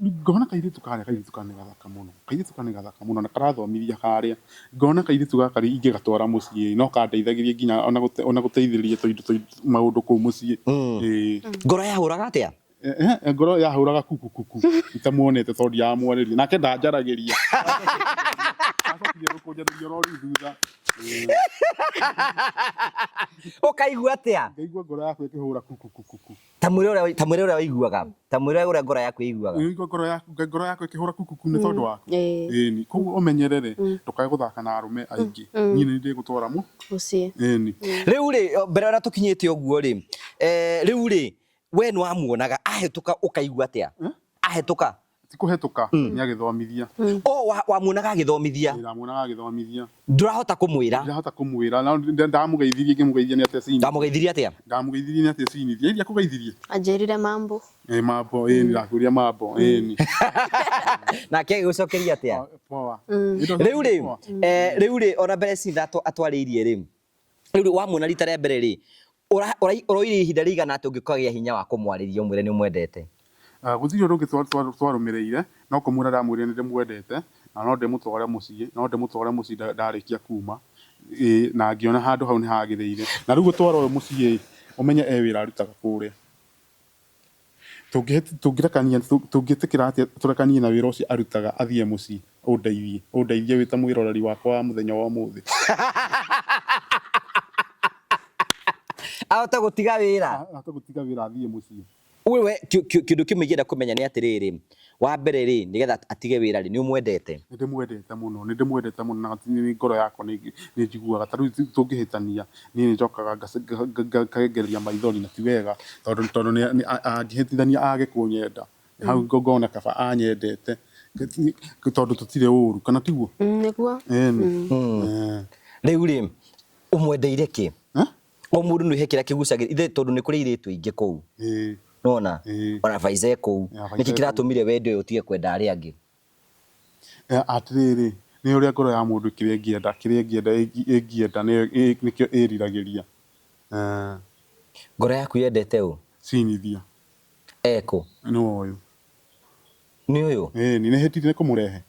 Ngona kairĩtu karĩa, kairĩtu karĩa nĩ gathaka mũno, kairĩtu karĩa nĩ gathaka mũno na karathomithia karĩa. Ngona kairĩtu gaka rĩ, ingĩgatwara mũciĩ no kandeithagĩrĩria nginya ona gũteithĩrĩria tũindo maũndũ kũu mũciĩ. Ĩĩ. Ngoro yahũraga atĩa? Ngoro yahũraga kuku kuku itamuonete tondũ ndiramwarĩria nake ndanjaragĩria. Acokire kũnjarĩria oro rĩu thutha. Ĩĩ. Ũkaigua atĩa? Ngaigua ngoro yakwa ĩkĩhũra kuku kuku. Ta mwĩre ũrĩa ta mwĩre ũrĩa waiguaga. Ta mwĩre ũrĩa ngoro yaku ĩiguaga. Ũigua ngoro yaku ngoro yakwa ĩkĩhũra kukuku nĩ tondũ waku. Ĩĩ. Ĩni. Koguo ũmenyerere ndũkae gũthaka na arũme aingĩ. Niĩ nĩ ndĩgũtwara mũ. Mũciĩ. Ĩni. Rĩu rĩ, mbere ona tũkinyĩte ũguo rĩ, rĩu rĩ, we nĩ wamuonaga ahĩtũka ũkaigua atĩa? Ahĩtũka. Ti kũhetũka, nĩ agĩthomithia. O wamuonaga agĩthomithia. Ĩĩ, ndamuonaga agĩthomithia. Ndũrahota kũmwĩra. Ndirahota kũmwĩra. No ndamũgeithirie, ngĩmũgeithia nĩ atĩa Cynthia. Ndamũgeithirie atĩa? Ndamũgeithirie nĩ atĩa Cynthia. Ĩĩ ndiakũgeithirie? Anjĩrire mambo. Ĩĩ mambo, ĩĩ ndakwĩrire mambo, ĩĩ. Nake agĩgũcokeria atĩa? Poa. Rĩu rĩ, rĩu rĩ, ona mbere Cynthia atwarĩirie rĩ, rĩu rĩ, wamuona rita rĩa mbere rĩ, ũroire ihinda rĩigana atĩa ũngĩkagĩa hinya wa kũmwarĩria ũmwĩre nĩ ũmwendete? Gũtirĩ ũndũ ũngĩ twarũmĩrĩire, no kũmwĩra ndamwĩrire nĩ ndĩmwendete, na no ndĩmũtware mũciĩ, no ndĩmũtware mũciĩ ndarĩkia kuma, ĩĩ, na ngĩona handũ hau nĩ hagĩrĩire. Na rĩu gũtwara ũyũ mũciĩ ĩ, ũmenye e wĩra arutaga kũrĩa. Tũngĩrekania, tũngĩtĩkĩra atĩa tũrekanie na wĩra ũcio arutaga athiĩ mũciĩ ũndeithie, ũndeithie wĩ ta mwĩroreri wakwa wa mũthenya wa ũmũthĩ. Ahote gũtiga wĩra? Ahote gũtiga wĩra athiĩ mũciĩ. We kĩndũ kĩmwe ingĩenda kũmenya nĩ atĩrĩrĩ, wa mbere rĩ, nĩgetha atige wĩra rĩ, nĩ ũmwendete? Nĩ ndĩmwendete mũno, nĩ ndĩmwendete mũno na ngoro yakwa nĩ njiguaga ta rĩu tũngĩhĩtania niĩ nĩ njokaga ngakengereria maithori na ti wega tondũ tondũ angĩhĩtithania age kũnyenda hau ngona kaba anyendete tondũ tũtirĩ ũru kana tiguo? Nĩguo. Ĩni. Rĩu rĩ, ũmwendeire kĩ? O mũndũ nĩ he kĩrĩa kĩgucagĩrĩria ithe tondũ nĩ kũrĩ airĩtu aingĩ kũu. Nĩwona? Ona Faiza e kũu. Nĩkĩ kĩratũmire wende ũyũ ũtige kwenda arĩa angĩ? Atĩrĩrĩ, nĩ ũrĩa ngoro ya mũndũ kĩrĩa ĩngĩenda, kĩrĩa ĩngĩenda ĩngĩenda nĩkĩo ĩriragĩria. Ngoro yaku yendete ũ? Cynthia. Ekũ? Nĩwe ũyũ. Nĩ ũyũ? Ĩni, nĩ hĩtire nĩ kũmũrehe.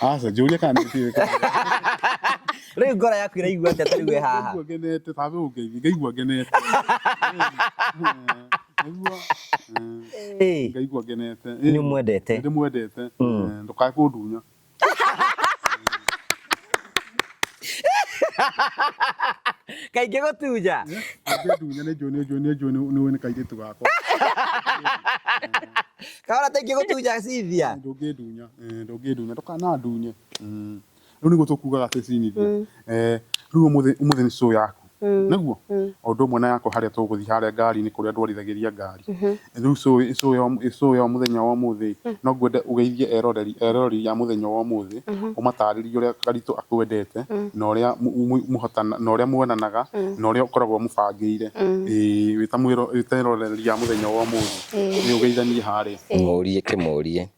Aca, njũria kana nĩ hĩtire nĩ kũmũrehe. Rĩu ngoro yaku ĩraigua atĩa ta rĩu wĩ haha? Ngaigua ngenete, tawe ũngeithie, ngaigua ngenete. Nĩguo. Ngaigua ngenete. Nĩ ũmwendete? Nĩ ndĩmwendete. Ndũkae kũndunya. Kaingĩ gũtunya. Angĩndunya nĩ njũĩ nĩ njũĩ nĩ njũĩ nĩ nĩ kairĩtu gakwa. Kahora ta ingĩgũtunya Cynthia. Ndũngĩndunya, ndũngĩndunya, ndũkanandunye. Rĩu nĩguo tũkugaga atĩ Cynthia. Rĩu ũmũthĩ ũmũthĩ nĩ show yaku. Nĩguo? O ũndũ ũmwe na yakwa harĩa tũgũthiĩ harĩa ngari-inĩ kũrĩa ndwarithagĩria ngari. Rĩu show show ya show ya mũthenya wa ũmũthĩ no ngwende ũgeithie eroreri eroreri a mũthenya wa ũmũthĩ ũmatarĩrie ũrĩa Karitũ akwendete na ũrĩa mũhotana na ũrĩa muonanaga na ũrĩa ũkoragwo ũmũbangĩire. Ĩĩ wĩ ta wĩ ta eroreri a mũthenya wa ũmũthĩ. Nĩ ũgeithanie harĩa. Mũrie kĩmũrie.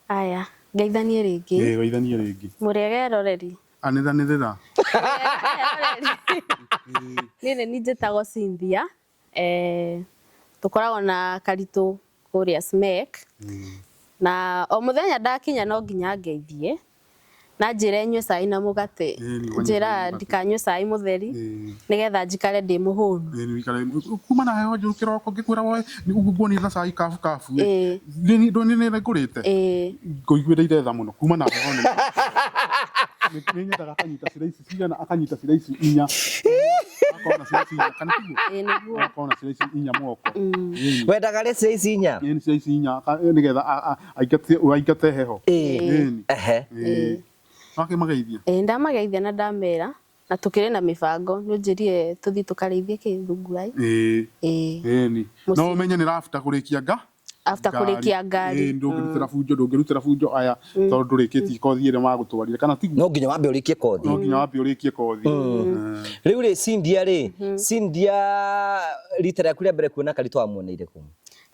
Aya, ngeithanie rĩngĩ. Ĩĩ geithanie rĩngĩ. Mũrĩega eroreri. Anĩranĩrĩra. Niĩ nĩ niĩ njĩtagwo Cynthia. Tũkoragwo na Karitũ kũrĩa SMEC. Na o mũthenya ndakinya no nginya ngeithie. Na njĩre nyue cai na mũgate. Njĩraga ndikanyue cai mũtheri nĩgetha njikare ndĩ mũhũnu. Kuma na heho njũru kĩroko ngĩkwĩra woe nguonire na cai kabu kabu ĩ. Nĩ ngũrĩte. Ngũiguĩre iretha mũno kuma na heho nene. Nĩ nyendaga akanyita slice cigana akanyita slice inya. Agakorwo na slice inya kana tiguo? Nĩguo. Agakorwo na slice inya moko. Wendaga rĩ slice inya? Ĩĩ slice inya nĩgetha aingate aingate heho. Ĩĩ. Ehe. Ĩĩ. Wakĩmageithia? Ĩĩ ndamageithia na ndamera na tũkĩrĩ na mĩbango nĩ ũnjĩrire tũthiĩ tũkarĩithie kĩ thungura ĩ. Ĩĩ. Ĩni. No ũmenye nĩ after kũrĩkia nga After kũrĩkia ngari. Ĩĩ ndũngĩrutĩra bunjo ndũngĩrutĩra bunjo aya tondũ ndũrĩkĩtie kothi ĩrĩa magũtwarire kana tiguo? No nginya wambe ũrĩkie kothi. No nginya wambe ũrĩkie kothi. Rĩu rĩ Cynthia rĩ, Cynthia rita rĩaku rĩa mbere kuona Karitũ wamuoneire kũ?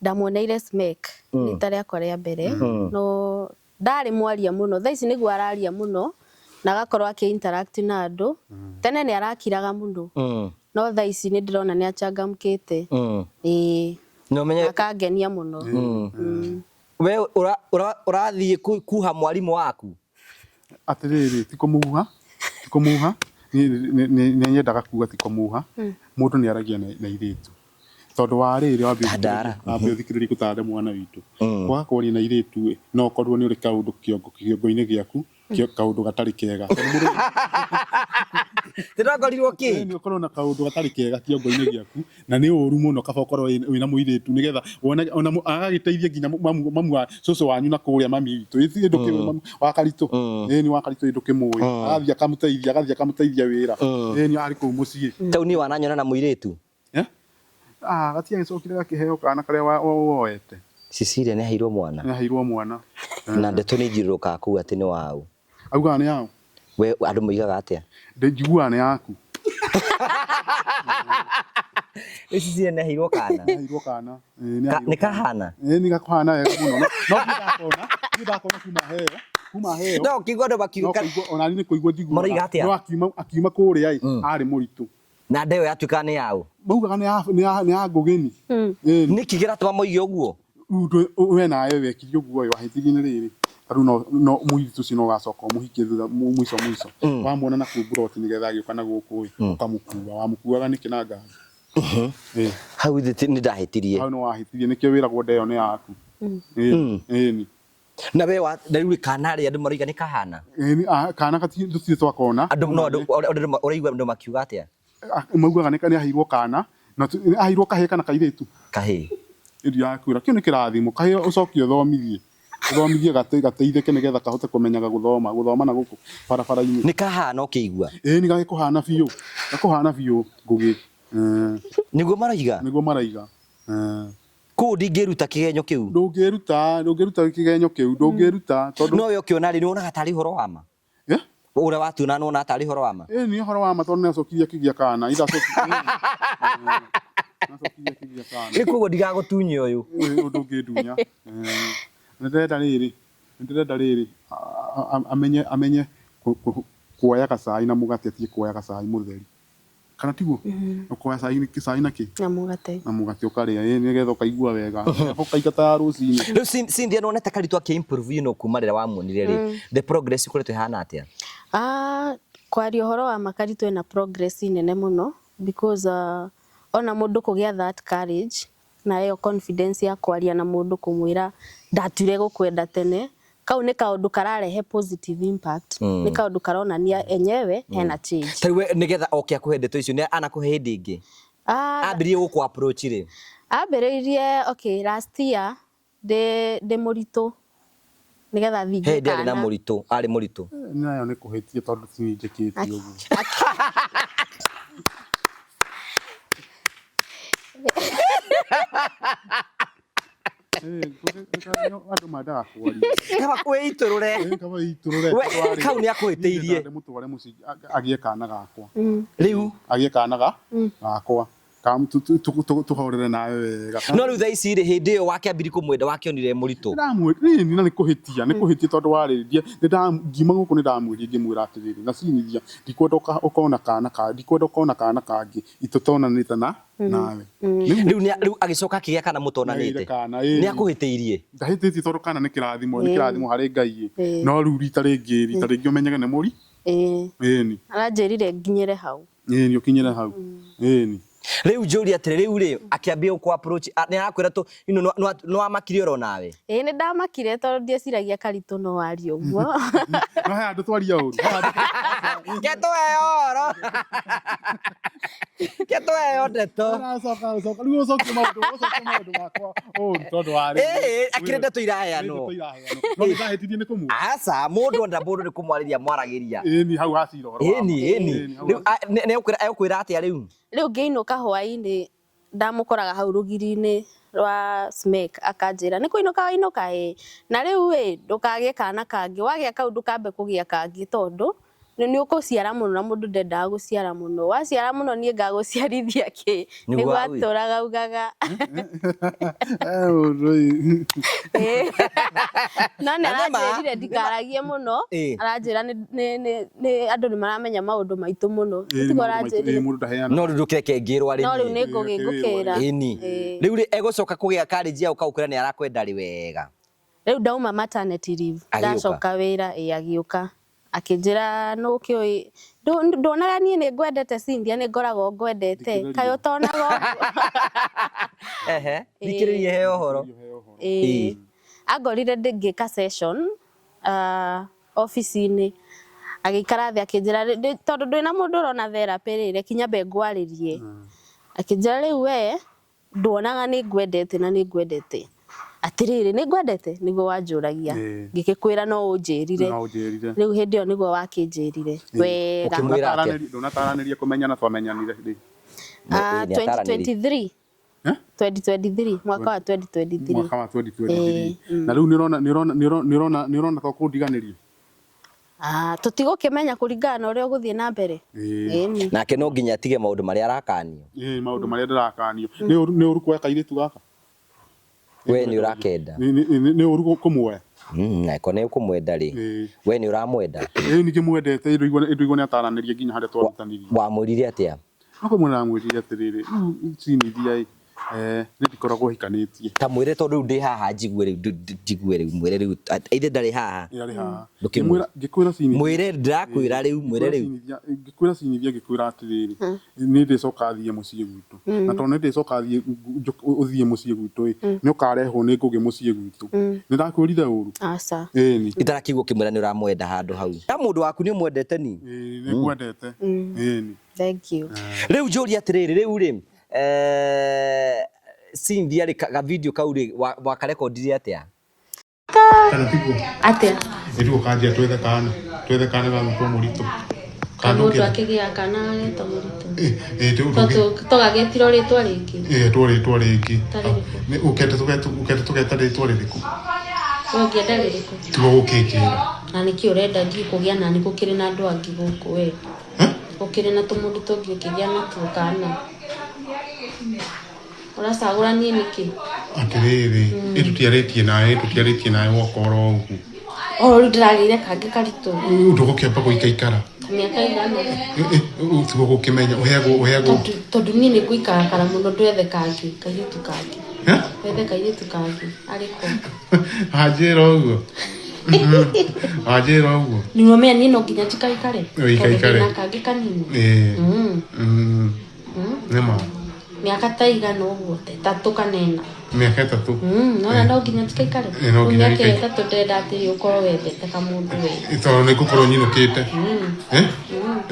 Ndamuoneire SMEC rita rĩakwa rĩa mbere no ndarĩ mwaria mũno thaa ici nĩguo araria mũno na agakorwo akĩ interact na andũ tene nĩ arakiraga mũno no thaa ici nĩ ndĩrona nĩ achangamkĩte ĩĩ. No menye Akangenia mũno. We ũrathiĩ kuha mwarimũ waku. Atĩrĩrĩ, ti kũmuha, ti kũmuha, nĩ nyendaga kuga ti kũmuha, mũndũ nĩ aragia na airĩtu. Tondũ wa rĩrĩ wambe Tandara. Wambe ũthikĩrĩrie gũtare mwana witũ. Kwaga kwaria na airĩtu ĩ, no ũkorwo nĩ ũrĩ kaũndũ kĩongo kĩongo-inĩ gĩaku, kaũndũ gatarĩ kega. Tondũ mũndũ Ndĩrakorirwo kĩ? Nĩ ũkorwo na kaũndũ gatarĩ kega kĩongo-inĩ gĩaku, na nĩ ũru mũno kaba ũkorwo wĩna mũirĩtu nĩgetha wone ona agagĩteithia nginya mamu wa cũcũ wanyu na kũrĩa mami witũ. Ĩ ndũkĩũĩ mamu wa Karitũ. Ĩ nĩ wa Karitũ ĩ ndũkĩmũĩ. Agathiĩ akamũteithia wĩra. Ĩ nĩ arĩ kũu mũciĩ. Tau niĩ wananyona na mũirĩtu. Eh? Ah, gatiagĩcokire gakĩheo kana karĩa woete. Cecilia nĩ aheirwo mwana. Nĩ aheirwo mwana. Na ndeto nĩ ithiũrũrũkaga kũu atĩ nĩ wau. Augaga nĩ yao. We andũ moigaga atĩa? Njiguaga nĩ yaku. Rĩu Cecilia nĩ aheirwo kana. Nĩ aheirwo kana. Ĩ, nĩ aheirwo Nĩ kahana. Ĩ, nĩ gakũhana wega mũno. No niĩ ndakona, niĩ ndakona kuma heo, kuma heo. No ũkĩigua andũ No makiuga kũigua, ona niĩ nĩ kũigua njiguaga. Maroiga atĩa? No akiuma kũrĩa ĩ, arĩ mũritũ. Na ndeo yatuĩkaga nĩ yaũ. Maugaga nĩ ya Ngũgĩni. Ĩ, Nĩkĩ kĩratũma moige ũguo? Rĩu we nawe wekire ũguo ĩ, wahĩtirie nĩ rĩrĩ. Ta rĩu no mũirĩtu ũcio no ũgacoka ũmũhikie thutha mũico mũico. Wamuona na kũu mburoti nĩgetha agĩũka na gũkũ ĩ, ũkamũkua. Wamũkuaga nĩkĩ na ngari? Ĩ. Hau ithe nĩ ndahĩtirie. Hau nĩ wahĩtirie nĩkĩo wĩragwo ndeo nĩ yaku. Ĩ, ĩni. Na we wa na rĩu kana rĩ andũ maroiga nĩ kahana. Ĩni, kana tũtirĩ twakona. Andũ no andũ ũraigua andũ makiuga atĩa? Ah, maugaga nĩ aheirwo kana na aheirwo kahĩĩ kana kairĩtu. Kahĩĩ. Ĩndi yakwĩra kĩu nĩ kĩrathimo, kahĩĩ ũcoke ũthomithie ũthomithie gateithĩke nĩgetha kahote kũmenyaga gũthoma na gũkũ barabara-inĩ. Nĩ kahana ũkĩigua. Ĩĩ nĩ gagĩkũhana biũ, gakũhana biũ Ngũgĩ. Nĩguo maroiga. Nĩguo maraiga. Kũu ndingĩruta kĩgenyo kĩu. Ndũngĩruta kĩgenyo kĩu, ndũngĩruta tondũ No we ũkĩona rĩ nĩ wonaga tarĩ ũhoro wa ma. Eh? Ũrĩa watuona nĩ wona tarĩ ũhoro wa ma. Ĩĩ nĩ ũhoro wa ma tondũ nĩ acokirie akĩgĩa kana, ithe acokirie akĩgĩa kana. Rĩu koguo ndigagũtunye ũyũ. Ĩĩ ũndũ ũngĩndunya. Nĩ ndĩrenda rĩrĩ, nĩ ndĩrenda rĩrĩ amenye kuoya gacai na mũgate atige kuoya gacai mũtheri. Kana tiguo? Ũkoya cai na kĩ? Na mũgate. Na mũgate ũkarĩa, ĩĩ nĩgetha ũkaigua wega. Ũkaingata ya rũcinĩ. Rĩu Cynthia nĩ wonete Karitũ akĩ improve kuma rĩrĩa wamuonire rĩ. The progress ĩkoretwo ĩhana atĩa? Ah, kwaria ũhoro wa ma Karitũ ena progress nene mũno because ona mũndũ kũgĩa that courage na ĩyo confidence ya kwaria na mũndũ kũmwĩra ndatuire gũkwenda tene, kau nĩ kaũndũ kararehe positive impact, nĩ kaũndũ karonania enyewe hena change. Ta rĩu we nĩgetha oke akũhe ndeto icio nĩ anakũhe hĩndĩ ĩngĩ? Ah, Ambĩrĩirie gũkũ approach rĩ? Ambĩrĩirie okay last year ndĩ mũritũ nĩgetha thingie He hĩndĩ arĩ na kana. mũritũ, arĩ mũritũ. Nayo nĩ kũhĩtia tondũ ti niĩ njĩkĩte ũguo. Andũ mendaga kwaria. Kaba wĩitũrũre. Kaba wĩitũrũre. We, kau nĩ akũhĩtĩirie. Ndĩmũtware mũciĩ agĩe kana gakwa. Rĩu Agĩe kana gakwa. Tũhorere nawe wega. No rĩu thaa ici rĩ hĩndĩ ĩyo wakĩambirie kũmwenda wakĩonire mũritũ. Ndĩramwĩra na nĩ kũhĩtia, nĩ kũhĩtia tondũ warĩria ngiuma gũkũ nĩ ndamwĩrire ngĩmwĩra atĩrĩrĩ na Cynthia ndikwenda ũkona kana ka ndikwenda ũkona kana kangĩ itũtonanĩte na nawe. Rĩu rĩu agĩcoka akĩgĩa kana mũtonanĩte. Kana, Nĩ akũhĩtĩirie. Ndahĩtĩtie tondũ kana nĩ kĩrathimo, nĩ kĩrathimo harĩ Ngai ĩ. No rĩu rita rĩngĩ ũmenyage nĩ mũri. Ĩni. Aranjĩrire nginyĩre hau. Ĩni ũkinyĩre hau. Ĩni. Rĩu njũrie atĩrĩ rĩu rĩ akĩambia gũkũ approach nĩ arakwĩra tũ you know, nĩ wamakire oro nawe. Ĩĩ nĩ ndamakire tondũ ndieciragia Karitũ no arie ũguo. No he handũ twaria ũru. Ke tũheo ũhoro. Ke tũheo ndeto. Ũracoka ũcoka rĩu ũcokie maũndũ ũcokie maũndũ makwa ũru tondũ wa Ĩĩ akĩrĩ ndeto iraheanwo. Ndeto iraheanwo. No nĩ ndahĩtirie nĩ kũmũ. Aca mũndũ onda mũndũ nĩ kũmwarĩria mwaragĩria. Ĩni hau hacira ũhoro wa ma. Ĩni ĩni. Ĩni, hau Rĩu nĩ egũkwĩra atĩa rĩu? Rĩu ngĩinũka hwaĩ-inĩ ndamũkoraga hau rũgiri-inĩ rwa Smek akanjĩra nĩ kũinũka wainũka ĩĩ na rĩu ĩ ndũkagĩe kana kangĩ wagĩa kau ndũkambe kũgĩa kangĩ tondũ nĩ ũkũciara mũno na mũndũ ndendaga gũciara mũno waciara mũno niĩ ngagũciarithia kĩ Nĩguo nĩguo aui. atũraga augaga. Eh, ũndũ ũyũ. Ĩĩ. No nĩ Na nĩ ma. aranjĩrire ndikaragie mũno Ĩĩ. aranjĩra nĩ andũ nĩ maramenya maũndũ maitũ mũno Ĩni tiguo maũndũ maitũ, aranjĩrire ĩĩ mũndũ ndaheana. No rĩu ndũkĩreke ngĩrwo arĩ no rĩu niĩ. nĩ ngũgĩngũkĩra Ĩni. Ĩĩ. Rĩu rĩ egũcoka kũgĩa courage ya gũka gũkwĩra nĩ arakwenda rĩ wega. Rĩu ndauma maternity leave Agĩũka. Ndacoka wĩra ĩ agĩũka akĩnjĩra nũ kĩũĩ nduonaga niĩ nĩ ngwendete Cynthia nĩ ngoragwo ngwendete Thikĩrĩria. kaĩ ũtonaga ũguo?" Ehe. Thikĩrĩria heo ũhoro. Ĩĩ. Angorire ngĩka session obici-inĩ agĩikara thĩ akĩnjĩra tondũ ndwĩna mũndũ ũrona therapy rĩ reke nyambe ngwarĩrie akĩnjĩra rĩu we nduonaga nĩ ngwendete na nĩ ngwendete atĩrĩrĩ nĩ ngwendete nĩguo wanjũragia ngĩgĩkwĩra no ũnjĩrire No ũnjĩrire. rĩu hĩndĩ ĩyo nĩguo wakĩnjĩrire wega. Ũkĩmwĩra atĩa? Ndũnataranĩria kũmenyana twamenyanire rĩ. Ĩĩ, nĩ ataranĩria. 2023 Eh? 2023 mwaka wa 2023 Mwaka wa 2023. Na rĩu nĩũrona nĩũrona nĩũrona nĩũrona to kũndiganĩria. Tũtigũkĩmenya kũringana na ũrĩa ũgũthiĩ na mbere. Ĩni. Nake no nginya atige maũndũ marĩa arakanio. Ĩĩ maũndũ marĩa ndĩrakanio. Nĩ ũru nĩ ũru kuoya kairĩtu gaka? We nĩ ũrakenda. Nĩ ũru kũmuoya? Angĩkorwo nĩ ũkũmwenda rĩ. We nĩ ũramwenda? Ĩĩ ningĩmwendete ĩndũigua nĩ ataranĩria nginya harĩa twarutanirie. Wamwĩrire atĩa? No kũmwĩra ndamwĩrire atĩrĩrĩ, rĩu Cynthia ĩ, niĩ ndikoragwo hikanĩtie. Ta mwĩre tondũ rĩu ndĩ haha njigue rĩu njigue rĩu mwĩre rĩu ithe ndarĩ haha. Ĩ arĩ haha. Ndũkĩmwĩre. Ngĩkwĩra Cynthia. Mwĩre ndĩrakwĩra rĩu mwĩre rĩu. Ngĩkwĩra Cynthia ngĩkwĩra atĩrĩrĩ, nĩ ndĩcoka thiĩ mũciĩ gwitũ. Na tondũ nĩ ndĩcoka thiĩ ũthiĩ mũciĩ gwitũ ĩ, nĩ ũkarehwo nĩ ngũgĩ mũciĩ gwitũ. Nĩ ndakwĩrire ũru? Aca. Ĩni. Itarakĩigua ũkĩmwĩra nĩ ũramwenda handũ hau. Ta mũndũ waku nĩ ũmwendete ni? Ĩĩ nĩ ngwendete. Ĩni. Thank you. Rĩu njũrie atĩrĩrĩ rĩu rĩ Cynthia rĩ ga video kau rĩ wakarekondire atĩa? Kana tiguo? Atĩa? Ĩtiguo kanjia twethe kana. Twethe kana gagwĩtwo Mũritũ. Mũndũ akĩgĩa kana agetwo Mũritũ. Ĩĩ Tũgagetirwo rĩtwa rĩngĩ. Ĩĩ etwo rĩtwa rĩngĩ. Ta rĩrĩkũ? Ũkenda tũgeta rĩtwa rĩrĩkũ? We ũngĩenda rĩrĩkũ? Tiga gũkĩnjĩra. Na nĩkĩ ũrenda ndiĩ kũgĩa nani gũkĩrĩ na andũ angĩ gũkũ we? Gũkĩrĩ na tũmũndũ tũngĩ ũkĩgĩa natuo kana? Ũracagũra niĩ nĩkĩ? Atĩrĩrĩ, ĩ tũtiarĩtie nawe, tũtiarĩtie nawe woka oro ũguo. Oro rĩu ndĩragĩire kangĩ karitũ. Ndũgũkĩamba gũikaikara. Mĩaka ĩigana? Tiga gũkĩmenya, ũheagwo ũheagwo. Tondũ niĩ nĩ ngũikarakara mũno ndwethe kangĩ, kairĩtu kangĩ. Wethe kairĩtu kangĩ, arĩkũ? Wanjĩra ũguo. Wanjĩra ũguo. Nĩũramenya niĩ no nginya njikaikare? Ũikaikare. Tondũ ndĩna kangĩ kanini. Ĩĩ. Nĩma. Mĩaka ta igana ũguo, ta ĩtatũ kana ĩna. Mĩaka ĩtatũ. Nona no nginya njikaikare. No nginya Mĩaka ũikaikare. ĩtatũ ndĩrenda atĩ ũkorwo wethete kamũndũ we. Tondũ nĩ ngũkorwo nyinũkĩte.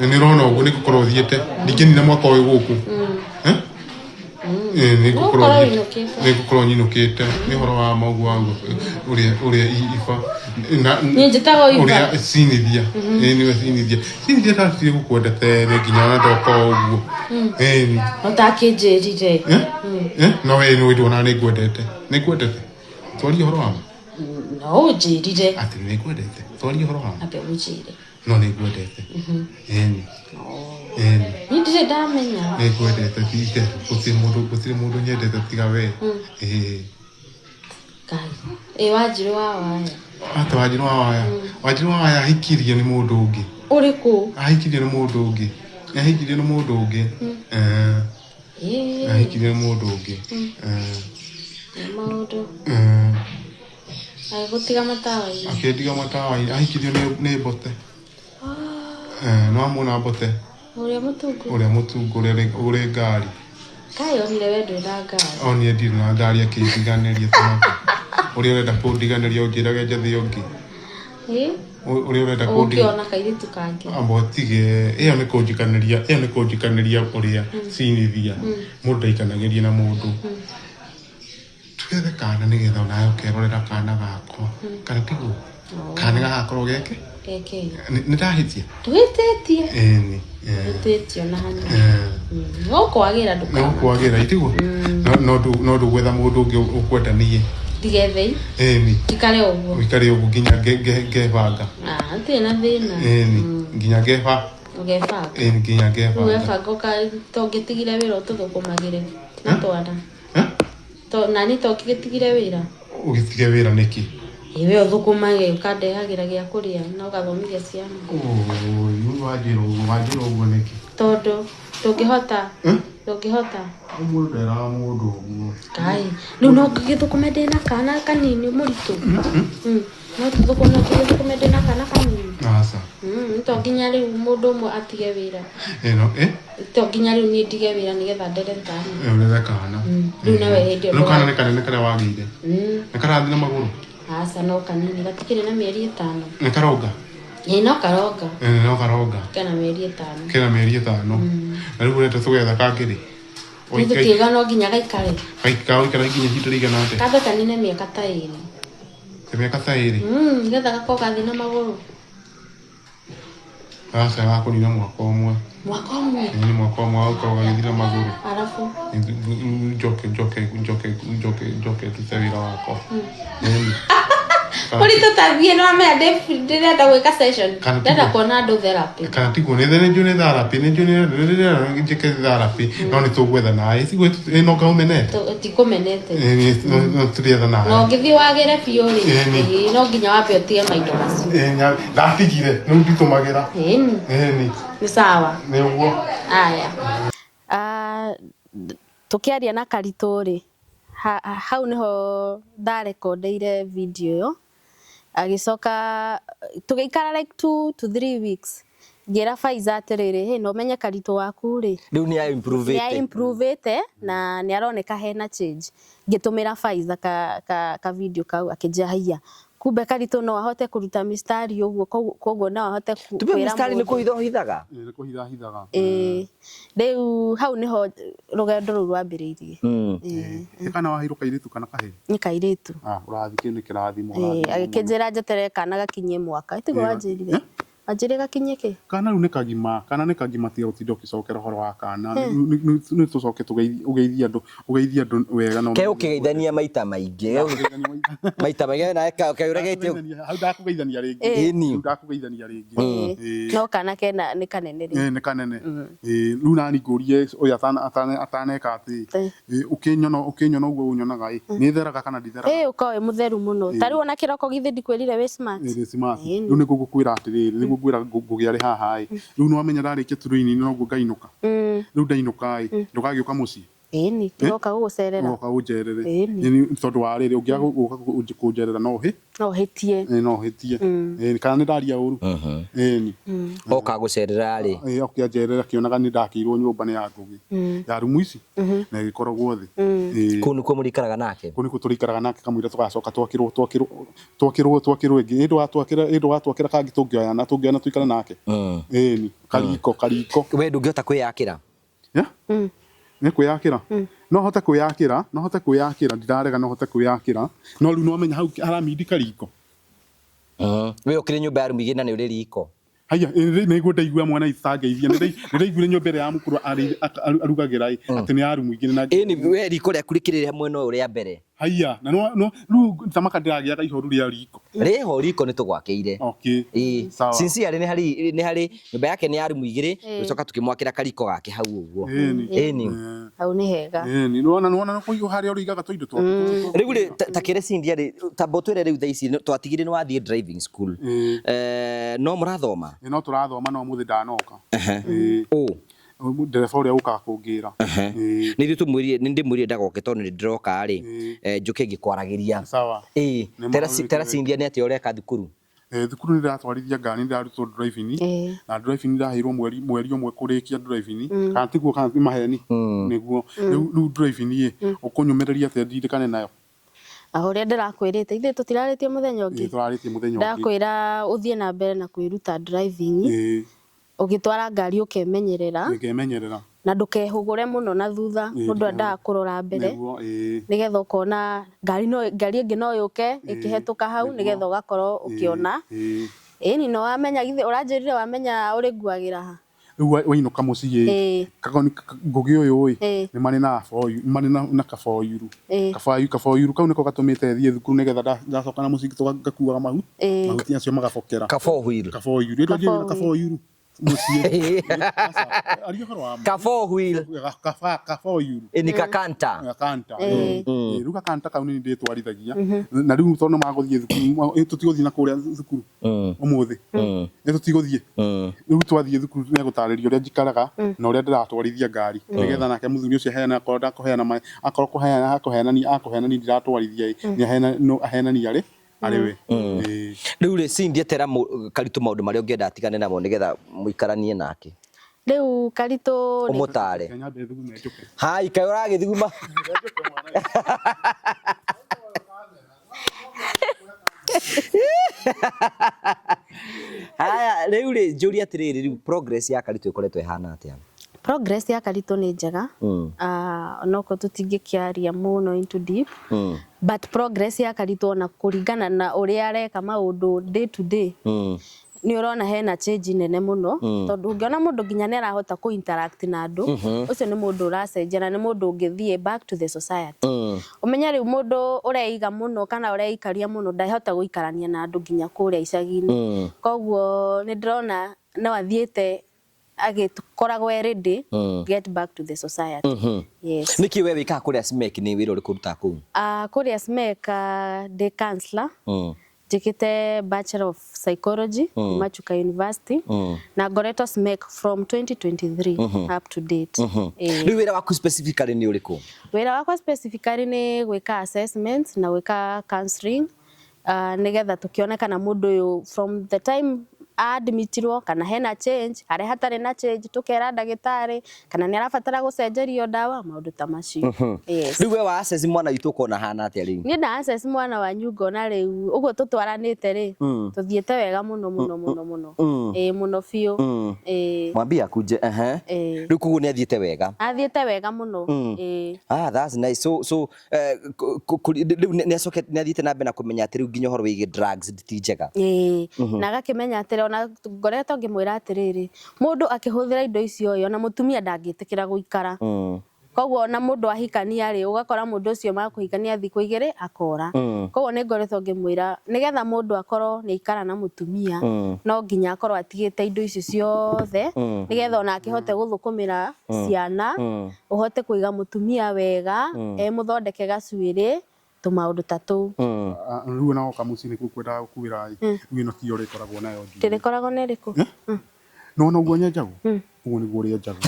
Nĩ ũrona ũguo nĩ ngũkorwo thiĩte. Ndingĩnina mwaka ũyũ gũkũ. Nĩ ngũkorwo nyinũkĩte. Nĩ ũhoro wa ma ũguo waguo ũrĩa ũrĩa iba. Niĩ njĩtagwo Iba. Ũrĩa Cynthia. Ĩĩ nĩwe Cynthia. Cynthia ndatigire gũkwenda tene nginya ona ndoka ũguo. Ĩni. Ũtakĩnjĩrire. No we nĩ ũndũ nĩ ngwendete. Nĩ ngwendete. Twarie ũhoro wa ma. No ũnjĩrire. Atĩ nĩ ngwendete. Twarie ũhoro wa ma. Ambe ũnjĩre. No nĩ ngwendete. Ĩni. Ĩni. Niĩ ndirĩ ndamenya. Nĩ ngwendete ti itherũ. Gũtirĩ mũndũ nyendete tiga we. Ĩĩ. Ngai. Ĩĩ Wanjirũ wa Waya. Ata Wanjirũ wa Waya. Wanjirũ wa Waya ahikirio nĩ mũndũ ũngĩ. Ũrĩkũ? Ahikirio nĩ mũndũ ũngĩ. Ahikirio nĩ mũndũ ũngĩ. Ahikirio nĩ mũndũ ũngĩ. Nĩ maũndũ. Agĩgũtiga matawa-inĩ. Akĩndiga matawa-inĩ. Ahikirio nĩ Mbote. No amuona Mbote. Ũrĩa mũtungu. Ũrĩa mũtungu ũrĩa ũrĩ ngari. Kaĩ onire we ndũrĩ na ngari. Onire ndirĩ na ngari akĩndiganĩria tũmaka. Ũrĩa ũrenda kũndiganĩria ũnjĩrage njethe ũngĩ. Ũrĩa ũrenda kũndiganĩria. Ũngĩona kairĩtu kangĩ. Amba ũtige, ĩyo nĩ kũnjikanĩria, ĩyo nĩ kũnjikanĩria ũrĩa Cynthia. Mũndũ ndaikanagĩria na mũndũ. Twethe kana nĩgetha onawe ũkerorera kana gakwa. Kana tiguo? Kana gagakorwo geke? Geke. Nĩ ndahĩtia? Ndũhĩtĩtie. Ĩni. Ndũhĩtĩtie ona hanini. No kwagĩra ndũkana. No kwagĩra itiguo? No ndũgwetha mũndũ ũngĩ ũkwenda niĩ. Ndigethei. Ĩni. Ikare ũguo. Ũikare ũguo nginya ngebanga. Hatirĩ na thĩna. Ĩni. Nginya ngeba. Ũgebanga. Ĩni nginya ngebanga. Ũgebanga tongĩtigire wĩra ũtũthũkũmagĩre na twana. Nani tongĩgĩtigire wĩra? Ũgĩtige wĩra nĩkĩ? Ĩ we ũthũkũmage ũkandehagĩra gĩa kũrĩa na ũgathomithia ciana. Ũũ wanjĩra ũguo wanjĩra ũguo nĩkĩ? Tondũ ndũngĩhota. Ndũngĩhota. Mũndũ nderaga mũndũ ũguo. Ũguo. Kai, rĩu no ngĩgĩthũkũme ndĩna kana kanini mũritũ. No tũthũkũme no tũgĩthũkũme ndĩna kana kanini. Aca. To nginya rĩu mũndũ ũmwe atige wĩra. Ĩno ĩ To nginya rĩu niĩ ndige wĩra nĩgetha ndere kana. Ũrere kana. Rĩu nawe hĩndĩ ĩyo Rĩu kana nĩ kanene karĩa wagĩire. Nĩ karathiĩ na magũrũ. Aca no kanini gatikĩrĩ na mĩeri 5. Nĩ karonga. Ĩĩ no karonga. Ĩĩ no karonga. Kena mĩeri 5. Kena mĩeri 5. Na rĩu ũrenda tũgetha kangĩ rĩ? Rĩu tũtiuga no nginya gaikare. Gaikara nginya ihinda rĩigana atĩa? Kambe kanine mĩaka ta 2. Mĩaka ta 2? Nĩgetha gakorwo gathiĩ na magũrũ. Aca gakũnina mwaka ũmwe. Mwaka ũmwe? Ĩĩ mwaka ũmwe gagũkorwo gagĩthiĩ na magũrũ. Arabu? Njoke njoke njoke njoke njoke ndute wĩra wakwa. Ĩni. Mũritũ ta thiĩ no amenya ndĩrenda gwĩka session. Ndĩrenda kuona andũ therapy. Kana tiguo nĩ njũĩ nĩ therapy nĩ njũĩ nĩ njĩke therapy no nĩ tũgwetha naĩ tiguo no ngaũmenete. Tikũmenete. No tũrĩetha naĩ. Na ũngĩthiĩ wagĩre biũ rĩ, no nginya wambe ũtige maindo macio. Ndatigire rĩu nditũmagĩra. Ĩni. Ĩni. Nĩ sawa. Nĩ ũguo. Aya. Tũkĩaria na Karitũ rĩ, hau nĩho ndarekondeire video ĩyo. Agĩcoka tũgĩikara like 2 to 3 weeks. Ngĩra Faiza atĩrĩrĩ, hey, no menye Karitũ waku rĩ. Rĩu nĩ a-improve-ĩte. Nĩ a-improve-ĩte na nĩ aroneka hena change. Ngĩtũmĩra Faiza ka video kau akĩnjĩra haiya. Kumbe Karitũ no ahote kũruta mistari ũguo koguo no ahote kwĩra mũndũ. Mistari nĩ kũhitha ũhithaga? Nĩ kũhitha hithaga. Ĩĩ. Rĩu hau nĩho rũgendo rũu rwambĩrĩirie. Ĩ kana waheirwo kairĩtu kana kahĩĩ? Nĩ kairĩtu. Ũrathiĩ kĩu nĩ kĩrathimo. Agĩkĩnjĩra njeterere kana gakinyie mwaka. Tiguo wanjĩrire? Wanjĩrire gakinyie kĩ? Kana rĩu nĩ kagima, kana nĩ kagima tiga gũtinda ũgĩcokera ũhoro wa kana. Nĩ tũcoke ũgeithie andũ, ũgeithie andũ wega na Ke ũkĩgeithania maita maingĩ. Maita maingĩ nawe keũregete. Hau ndakũgeithania rĩngĩ. Ĩni. Hau ndakũgeithania rĩngĩ. No kana kena nĩ kanene rĩu. Nĩ kanene. Rĩu nani ngũrie ũyũ ataneka atĩ ũkĩnyona ũguo ũnyonaga ĩ, nĩ theraga kana nditheraga? Ĩ ũkoragwo wĩ mũtheru mũno. Ta rĩu ona kĩroko githĩ ndikwĩrire wĩ smart. Wĩ smart. Rĩu nĩguo ngũkwĩra atĩrĩrĩ, nĩguo ngwĩra Ngũgĩ arĩ haha ĩ. Rĩu nĩ wamenya ndarĩkia training noguo ngainũka. Rĩu ndainũka ĩ, ndũgagĩũka mũciĩ. Ĩni, ndigoka gũgũcerera. Ũgoka ũnjerere. Ĩni, tondũ wa rĩrĩ, ũngĩaga gũka kũnjerera no ũhĩ. No ũhĩtie. No ũhĩtie. Kana nĩ ndaria ũru? Ĩni. Oka gũcerera rĩ? Ĩĩ, oke anjerere akĩonaga nĩ ndakĩirwo nyũmba nĩ ya Ngũgĩ. Ya rumu ici na ĩgĩkoragwo thĩ. Kũu nĩkuo mũrĩikaraga nake? Kũu nĩkuo tũrĩikaraga nake kamũira tũgacoka twakĩrwo twakĩrwo twakĩrwo twakĩrwo ĩngĩ. Ĩndũ watwakĩra ĩndũ watwakĩra kangĩ tũngĩoyana tũngĩoyana tũikare nake. Ĩni, kariko kariko. We ndũngĩhota kwĩyakĩra? Nĩ kwĩyakĩra? No hote kwĩyakĩra, no hote kwĩyakĩra, ndirarega no hote kwĩyakĩra. No rĩu no menya hau haramindi kariko. We ũkĩrĩ nyũmba ya rumu igĩrĩ na nĩ ũrĩ riko. Haiya, nĩguo ndaigua mwana itangeithia. Nĩ ndaiguire nyũmba ĩrĩa ya mũkũrũ arugagĩra ĩ, atĩ nĩ ya rumu igĩrĩ na Ĩni, we riko rĩaku rĩkĩrĩ mwena ũyũ rĩa mbere. Haiya, na no rĩu tamaka ndĩragĩaga ihoru rĩa riko. Rĩho riko nĩ tũgwakĩire. Okay. Sawa. Sincerely nĩ harĩ nĩ harĩ nyũmba yake nĩ ya rumu igĩrĩ, tũcoka tũkĩmwakĩra kariko gake hau ũguo. Ĩni. Hau nĩ hega. Ĩni, nĩwona nĩwona kũu harĩa ũrĩigaga tũindo twaku. Rĩu rĩ ta kĩre Cindy rĩ, tamba ũtwĩre rĩu thaa ici twatigire nĩ wathiĩ driving school. No mũrathoma? No tũrathoma no mũthĩ ndanoka. Ũ. Ndereba ũrĩa ũkaga kũngĩra. Nĩ ithuĩ tũmwĩrire, nĩ ndĩmwĩrire ndagoke tondũ nĩ ndĩroka rĩ, njũke ngĩkwaragĩria. Sawa. Ĩĩ, tera Cindy nĩ atĩa ũreka thukuru? Thukuru nĩ ndĩratwarithia ngari, nĩ ndĩrarutwo driving. Na driving ndĩraheirwo mweri mweri ũmwe kũrĩkia driving. Kana tiguo kana nĩ maheni? Nĩguo. Rĩu driving ĩ, ũkũnyũmĩrĩria atĩa ndindĩkane nayo? Ũrĩa ndĩrakwĩrĩte, ithuĩ tũtirarĩtie mũthenya ũngĩ. Tũrarĩtie mũthenya ũngĩ. Ndakwĩra ũthiĩ na mbere na kwĩruta driving. Ũgĩtwara ngari ũkemenyerera. Ũkemenyerera. Na ndũkehũgũre mũno na thutha, mũndũ endaga kũrora mbere. Nĩgetha ũkona ngari no ngari ĩngĩ no yũke ĩkĩhetũka hau nĩgetha ũgakorwo ũkĩona. Ĩni no wamenya githĩ ũranjĩrire wamenya ũrĩnguagĩra ha? Rĩu wainũka mũciĩ ĩ, Ngũgĩ ũyũ ĩ, nĩ marĩ na nĩ marĩ na kaboyuru. Kaboyuru kau nĩko gatũmĩte thiĩ thukuru nĩgetha ndacoka na mũciĩ ngakuaga mahuti macio magabokera. Kaboyuru. Kaboyuru. Ĩndũ anjĩrire kaboyuru. Mũciĩ. Aca, aria ũhoro wa ma. Ka four wheel. Kaba kaba yuru. Ni kakanta. Gakanta. Ĩĩ. Rĩu gakanta kau nĩ ndĩtwarithagia na rĩu tondũ magũthiĩ thukuru, tũtigũthiĩ na kũrĩa thukuru ũmũthĩ, nĩ tũtigũthiĩ. Rĩu twathiĩ thukuru nĩegũtarĩria ũrĩa njikaraga na ũrĩa ndĩratwarithia ngari, nĩgetha nake mũthuri ũcio aheana, akorwo ndakũheana akorwo kũheana akũheanania, akũheanania ndiratwarithia ĩ, nĩ aheana, no aheanania arĩ arĩ we. Ĩĩ. Rĩu rĩ, Cindy, etera Karitũ maũndũ marĩa ũngĩenda atigane namo nĩgetha mũikaranie nake. Rĩu Karitũ nĩ Ũmũtare. Reke nyambe thugume njũke. Hai, kaĩ ũragĩthuguma? Njũke mwana. Haya, rĩu rĩ, njũrie atĩrĩrĩ, rĩu progress ya Karitũ ĩkoretwo ĩhana atĩa? Progress ya Karitũ nĩ njega. Onokorwo tũtingĩkĩaria mũno into deep. But progress ya Karitũ ona kũringana na ũrĩa areka maũndũ day to day, nĩ ũrona hena change nene mũno, tondũ ũngĩona mũndũ nginya nĩ arahota kũ interact na andũ, ũcio nĩ mũndũ ũracenjia na nĩ mũndũ ũngĩthiĩ back to the society. Ũmenye rĩu mũndũ ũreiga mũno kana ũreikaria mũno ndahota gũikarania na andũ nginya kũrĩa icagi-inĩ. Koguo nĩ ndĩrona no athiĩte agĩkoragwo e ready get back to the society. Yes. Nĩkĩ we wĩkaga kũrĩa SMEC, nĩ wĩra ũrĩkũ ũrutaga kũu? Kũrĩa SMEC, ndĩ counselor. Njĩkĩte Bachelor of Psychology kuma Chuka University, na ngoretwo SMEC from 2023 up to date. Ĩĩ. Rĩu wĩra waku specifically nĩ ũrĩkũ? Wĩra wakwa specifically nĩ gwĩka assessments na gwĩka counseling, nĩgetha tũkĩone kana mũndũ ũyũ from the time admitirwo kana hena change, harĩa hatarĩ na change tũkera ndagĩtarĩ kana nĩ arabatara gũcenjerio ndawa, maũndũ ta macio. Yes. Rĩu we wa assess mwana witũ ũkona hana atĩa rĩu? Niĩ na assess mwana wanyu ngona rĩu ũguo tũtwaranĩte rĩ, tũthiĩte wega mũno mũno mũno mũno. Ĩĩ, mũno biũ. Ĩĩ. Mwambie akuje, ehe. Ĩĩ. Rĩu koguo nĩ athiĩte wega. Athiĩte wega mũno. Ĩĩ. Ah, that's nice. So rĩu nĩ acokete nĩ athiĩte na mbere na kũmenya atĩ rĩu nginya ũhoro wĩgiĩ drugs ti njega. Ĩĩ, na agakĩmenya atĩrĩ, ona ngoretwo ngĩmwĩra atĩrĩrĩ, mũndũ akĩhũthĩra indo icio ĩ, ona mũtumia ndangĩtĩkĩra gũikara. Koguo ona mũndũ ahikania rĩ, ũgakora mũndũ ũcio makũhikania thikũ igĩrĩ akora. Koguo nĩ ngoretwo ngĩmwĩra nĩgetha mũndũ akorwo nĩ aikara na mũtumia, no nginya akorwo atigĩte indo icio ciothe, nĩgetha ona akĩhote gũthũkũmĩra ciana, ũhote kũiga mũtumia wega, emũthondeke gacuĩrĩ, tũmaũndũ ta tũu. Rĩu ona woka mũciĩ nĩkuo ngwendaga gũkwĩra ĩ, rĩu ĩno tiyo ũrĩkoragwo nayo njuĩrĩ. Ndĩrĩkoragwo na ĩrĩkũ? Nĩwona ũguo nyenjagwo? Ũguo nĩguo ũrĩenjagwo.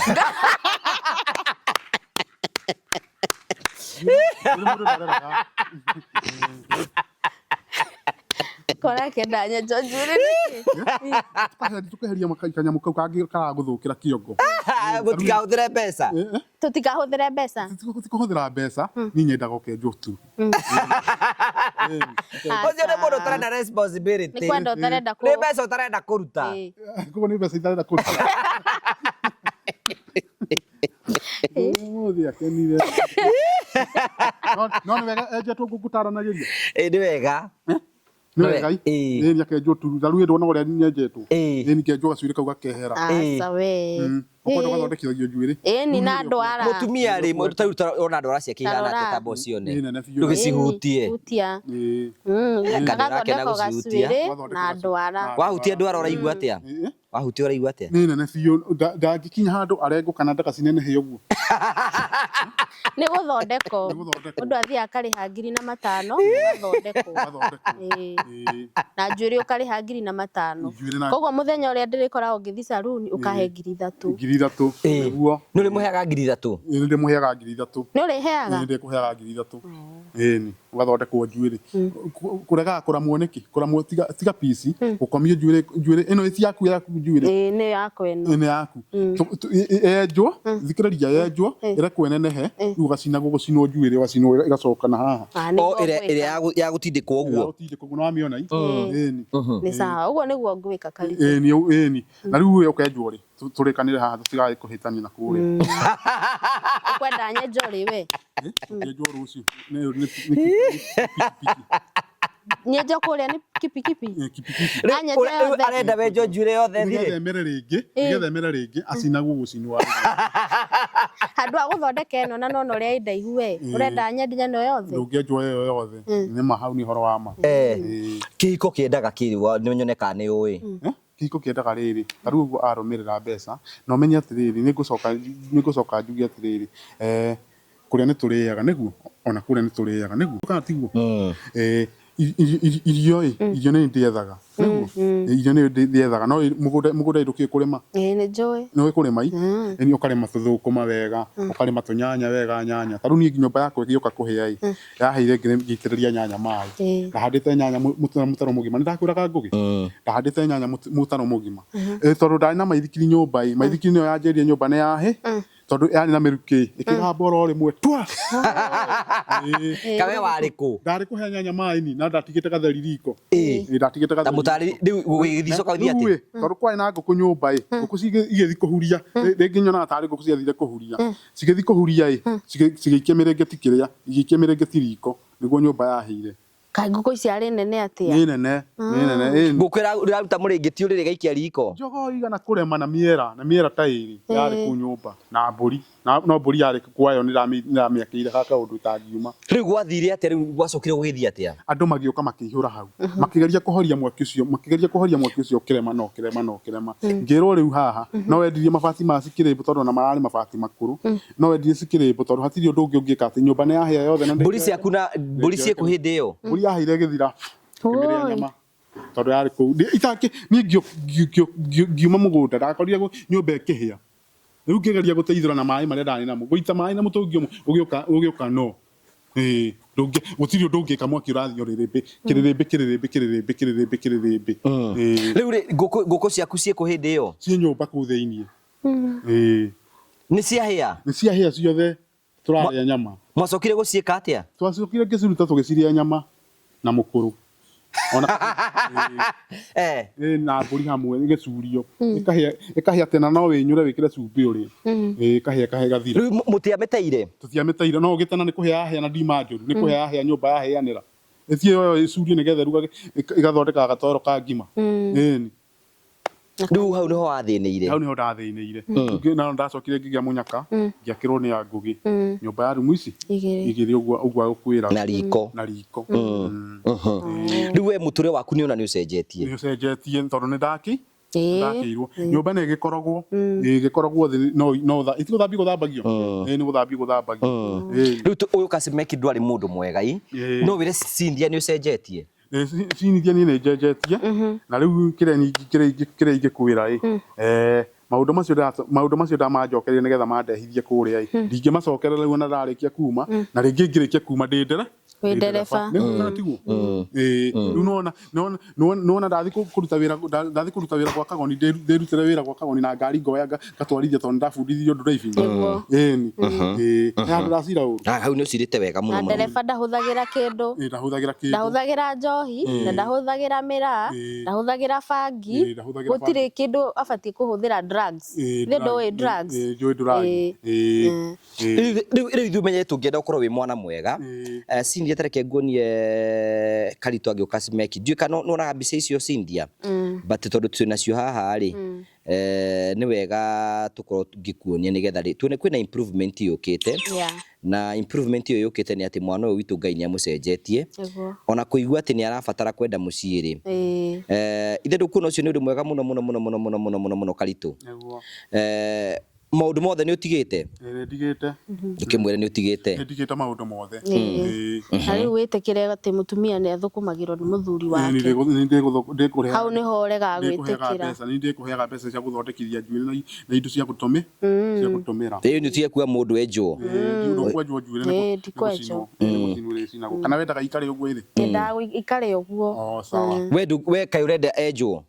Njuĩrĩ mũndũ ndareraga. Kora akĩenda nyenjwo njuĩrĩ nĩkĩ? Tũkeheria kanyamũ kau kangĩ karagũthũkĩra kĩongo. Mũtikahũthĩre mbeca. Tũtikahũthĩre mbeca. Tikũhũthĩra mbeca, niĩ nyendaga ũkenjwo tu. Ũcio nĩ mũndũ ũtarenda responsibility. Nĩ kwenda ũtarenda kũ Nĩ mbeca ũtarenda kũruta. Ĩĩ. Koguo nĩ mbeca itarenda kũruta. Ũmũthĩ akenire. No nĩ wega enjetwo ngũtaranagĩria. Ĩĩ nĩ wega. Nĩ wega ĩ. Ĩĩ. Ĩĩ nĩakenjwo tu. Ta rĩu ndona ũrĩa nyenjetwo. Ĩĩ. Ĩĩ nĩkenjwo gacuĩrĩ kau gakehera. Aca we. Ũkwenda ũgathondekithagio njuĩrĩ. Ĩni na ndwara. Mũtumia rĩ, ta rĩu ona ndwara ciake ihana atĩa, Tarora. tamba ũcione. Nĩ nene biũ. Ndũgĩcihutie. Hutia. Ĩĩ. Kana Agathondekwo gũcihutia. gacuĩrĩ na ndwara. Wahutia ndwara ũraigua atĩa? Ĩĩ. Wahutia ũraigua atĩa? Nĩ nene biũ. Ndangĩkinya handũ arengwo kana ndagacinenehe ũguo. Nĩ gũthondekwo. Nĩ gũthondekwo. Mũndũ athiaga akarĩha 4,500 ũgathondekwo. Ũgathondekwo. Ĩĩ. Ĩĩ. Na njuĩrĩ ũkarĩha 4,500. Njuĩrĩ na Koguo mũthenya ũrĩa ndĩrĩkoragwo ngĩthiĩ saruni ũkahe 3,000. 3,000. Ĩĩ. Nĩguo. Nĩ ũrĩmũheaga 3,000? Ĩĩ nĩ ndĩmũheaga 3,000. Nĩ ũrĩheaga? Nĩ ndĩkũheaga 3,000. Ĩni, ũgathondekwo njuĩrĩ. Kũregaga kũramwo nĩkĩ? Kũramwo tiga pici, gũkomio njuĩrĩ, njuĩrĩ ĩno ĩti yaku yaku njuĩrĩ. Ĩĩ nĩ yakwa ĩno. Ĩno yaku. Yenjwo, thikĩrĩria yenjwo, ĩrekwo ĩnenehe, rĩu ũgacinagwo gũcinwo njuĩrĩ, ũgacinwo ĩgacoka na haha. Ah, O nĩguo ĩrĩa ngwĩka. ĩrĩa ya gũtindĩkwo ũguo. Gũtindĩkwo ũguo nĩwamĩona ĩ? Ĩni. Nĩ sawa, ũguo nĩguo ngwĩka Karitũ. Ĩni, ĩni. Na rĩu we ũkenjwo rĩ, tũrĩkanĩre haha tũtigae kũhĩtania na kũrĩa. Ũkwenda nyenjwo rĩ we? Nyenjwo rũciũ. Nĩ kipikipi. Nyenjwo kũrĩa nĩ kipikipi? Kipikipi. Anyenjwo yothe. Arenda wenjwo njuĩrĩ yothe Nĩgetha thire. ĩmere rĩngĩ, nĩgetha ĩmere rĩngĩ, acinagwo gũcinwo. Handũ ha gũthondeka ĩno na nona ũrĩa ĩ ndaihu we, ũrenda nyenje ĩno yothe? Ndũngĩenjwo ĩyo yothe. Nĩ ma hau nĩ ũhoro wa ma. Kĩhiko kĩendaga kĩrĩ nĩ nyone kana nĩ ũĩ. Kĩhiko kĩendaga rĩrĩ, ta rĩu ũguo arũmĩrĩra mbeca, na ũmenye atĩrĩrĩ, nĩngũcoka nĩngũcoka njuge atĩrĩrĩ, eh, kũrĩa nĩ tũrĩaga nĩguo, ona kũrĩa nĩ tũrĩaga nĩguo, kana tiguo? Eh, irio ĩ, irio nĩ ndĩethaga nĩguo, irio nĩ ndĩethaga, no mũgũnda mũgũnda ndũkĩũĩ kũrĩma? Ĩĩ nĩ njũĩ. Nĩ ũĩ kũrĩma i? Ĩni ũkarĩma tũthũkũma wega, ũkarĩma tũnyanya wega nyanya. Ta rĩu niĩ nyũmba yakwa ĩgĩũka kũhĩa ĩ, Yaheire ngĩitĩrĩria nyanya maĩ. Ndahandĩte nyanya mũtaro mũgima. Nĩ ndakwĩraga Ngũgĩ? Ndahandĩte nyanya mũtaro mũgima. Tondũ ndarĩ na maithikiri nyũmba ĩ, maithikiri nĩyo yanjĩrire nyũmba nĩ yahĩ, tondũ yarĩ na mĩrukĩ, ĩkĩgamba oro rĩmwe twa! Kawe warĩ kũ? Ndarĩ kũhe nyanya maĩ ni, na ndatigĩte gatheri riko. Ĩĩ ndatigĩte Ta gatheri. mũtarĩ rĩu gũgĩthiĩ coka gũthiĩ Rĩu atĩ? ĩ, tondũ kwarĩ na ngũkũ nyũmba ĩ, ngũkũ igĩthiĩ kũhuria, rĩngĩ nyonaga tarĩ ngũkũ ciathire kũhuria. Cigĩthiĩ kũhuria ĩ, cigĩikia mĩrĩngĩti kĩrĩa, igĩikia mĩrĩngĩti riko, nĩguo nyũmba yahĩire. Kaĩ ngũkũ ici arĩ nene atĩa? Nĩ nene, nĩ nene, ĩni. Ngũkũ ĩraruta mũrĩngĩti ũrĩrĩ ĩgaikia riko? Njogoo igana kũrema na mĩera, na mĩera ta ĩrĩ yarĩ kũu nyũmba, na mbũri, na no mbũri yarĩ kwayo nĩndamĩakĩire ga kaũndũ ĩtangiuma. Rĩu gwathire atĩa rĩu gwacokire gũgĩthiĩ atĩa? Andũ magĩũka makĩihũra hau, makĩgeria kũhoria mwaki ũcio, makĩgeria kũhoria mwaki ũcio ũkĩrema na ũkĩrema na ũkĩrema. Ngĩrwo rĩu haha, no wendirie mabati ma cikĩrĩmbũ tondũ ona mararĩ mabati makũrũ, no wendirie cikĩrĩmbũ tondũ hatirĩ ũndũ ũngĩ ũngĩka atĩ nyũmba nĩ yahĩa yothe na Mbũri ciaku na mbũri ciĩkũ hĩndĩ ĩyo? Mbũri yahĩire ĩgĩthira, ngĩmĩrĩa nyama tondũ yarĩ kũu. Itakĩ, niĩ ngiuma mũgũnda ndakorire nyũmba ĩkĩhĩa. Rĩu ngĩgeria gũteithũra na maĩ marĩa ndarĩ namo, gũita maĩ na mũtũngi ũmwe ũgĩũka ũgĩũka no. Ĩĩ, ndũngĩ gũtirĩ ũndũ ũngĩka mwaki ũrathiĩ o rĩrĩmbĩ, kĩrĩrĩmbĩ kĩrĩrĩmbĩ kĩrĩrĩmbĩ kĩrĩrĩmbĩ kĩrĩrĩmbĩ. Ĩĩ. Rĩu rĩ, ngũkũ ngũkũ ciaku ciĩ kũ hĩndĩ ĩyo? Ciĩ nyũmba kũu thĩiniĩ. Ĩĩ. Nĩ ciahĩa? Nĩ ciahĩa ciothe, tũrarĩa nyama. Mwacokire gũciĩka atĩa? Twacokire ngĩciruta tũgĩcirĩa nyama na mũkũrũ. Ona Eh. ĩ na mbũri hamwe ĩgĩcurio. Ĩkahĩa ĩkahĩa tena no wĩnyũre wĩkĩre cumbĩ ũrĩe. Ĩ ĩkahĩa ĩkahĩa ĩgathira. Rĩu mũtiamĩteire? Tũtiamĩteire no ũgĩtena nĩ kũhĩa yahĩa na ndima njũru. Nĩ kũhĩa yahĩa nyũmba yahĩanĩra. Ĩthiĩ yoyo ĩcurio nĩgetha ĩrugage ĩgathondeka gatoero ka ngima. Ĩni. Rĩu hau nĩho wathĩnĩire? Hau nĩho ndathĩnĩire. Rĩu na ndacokire ngĩgĩa mũnyaka, ngĩakĩrwo nĩ a Ngũgĩ. Nyũmba ya rumu ici igĩrĩ ũguo ũguo agũkwĩra. Na riko. Na riko. Rĩu we mũtũrĩre waku nĩ ona nĩ ũcenjetie? Nĩ ũcenjetie tondũ nĩ ndaki ndakĩirwo. Nyũmba nĩ ĩgĩkoragwo, ĩgĩkoragwo thĩ no no iti gũthambio gũthambagio. Ĩĩ nĩ gũthambio gũthambagio. Rĩu ũyũ Kasimeki ndwarĩ mũndũ mwega ĩ. No wĩre Cynthia nĩ ũcenjetie? Cinithia niĩ nĩ njenjetie na rĩu kĩrĩa niĩ kĩrĩa kĩrĩa ingĩkwĩra ĩ eh, maũndũ macio maũndũ macio ndamanjokeria nĩgetha mandehithie kũrĩa ĩ ndingĩmacokerera rĩu ona ndarĩkia kuma na rĩngĩ ngĩrĩkia kuma ndĩ ndere Wĩ ndereba. Nĩguo kana tiguo? Ĩĩ. Rĩu nĩwona nĩwona nĩwona ndathiĩ kũruta wĩra ndathiĩ kũruta wĩra gwa Kagoni ndĩrutĩre wĩra gwa Kagoni na ngari ngoya ngatwarithia tondũ nĩndabundithirio driving. Nĩguo. Ĩni. Ĩĩ. He handũ ndacira ũru. Ah, hau nĩ ũcirĩte wega mũno Na mũno. ndereba ndahũthagĩra kĩndũ. Ĩĩ ndahũthagĩra kĩndũ. Ndahũthagĩra njohi, na ndahũthagĩra mĩraa, ndahũthagĩra bangi, Ĩĩ, ndahũthagĩra gũtirĩ kĩndũ abatiĩ kũhũthĩra drugs. Ĩĩ, Githĩ ndũĩ drugs? Ĩĩ, njũĩ drug. Ĩĩ. Ĩĩ. Ĩĩ. Rĩu rĩu rĩu ithuĩ menye tũngĩenda ũkorwo wĩ mwana mwega. Ĩĩ. Cynthia ta reke nguonie Karitũ agĩũka Cimeki. Ndiũĩ kana nĩwonaga mbica icio Cynthia? But tondũ twĩ nacio haha rĩ, nĩ wega tũkorwo ngĩkuonia nĩgetha rĩ, tuone kwĩna improvement yũkĩte. Yeah. Na improvement ĩyo yũkĩte nĩ atĩ mwana ũyũ witũ Ngai nĩ amũcenjetie. Nĩguo. Ona kũigua atĩ nĩ arabatara kwenda mũciĩ rĩ. Ĩĩ. Ithe ndũkuona ũcio nĩ ũndũ mwega mũno mũno mũno mũno mũno mũno mũno mũno Karitũ. Nĩguo. Maũndũ mothe nĩ ũtigĩte? Ĩĩ nĩ ndigĩte. Ndũkĩmwĩre nĩ ũtigĩte. Nĩ ndigĩte maũndũ mothe. Ĩĩ. Na rĩu wĩtĩkĩre atĩ mũtumia nĩ athũkũmagĩrwo nĩ mũthuri Ĩĩ wake. nĩ ndĩkũheaga. Hau nĩho ũregaga Ndĩkũheaga gwĩtĩkĩra. mbeca, nĩ ndĩkũheaga mbeca cia gũthondekithia njuĩrĩ na indo cia gũtũmĩ, cia gũtũmĩra. Ĩĩ nĩ ũtige kuga mũndũ enjwo. Ĩĩ ndũkwenjwo njuĩrĩ nĩ Ĩĩ ndikwenjwo. gũcinwo ĩrĩcinagwo. Kana wendaga ikare ũguo ĩrĩ? Nyendaga ikare ũguo. Oh sawa. We kaĩ ũrenda enjwo?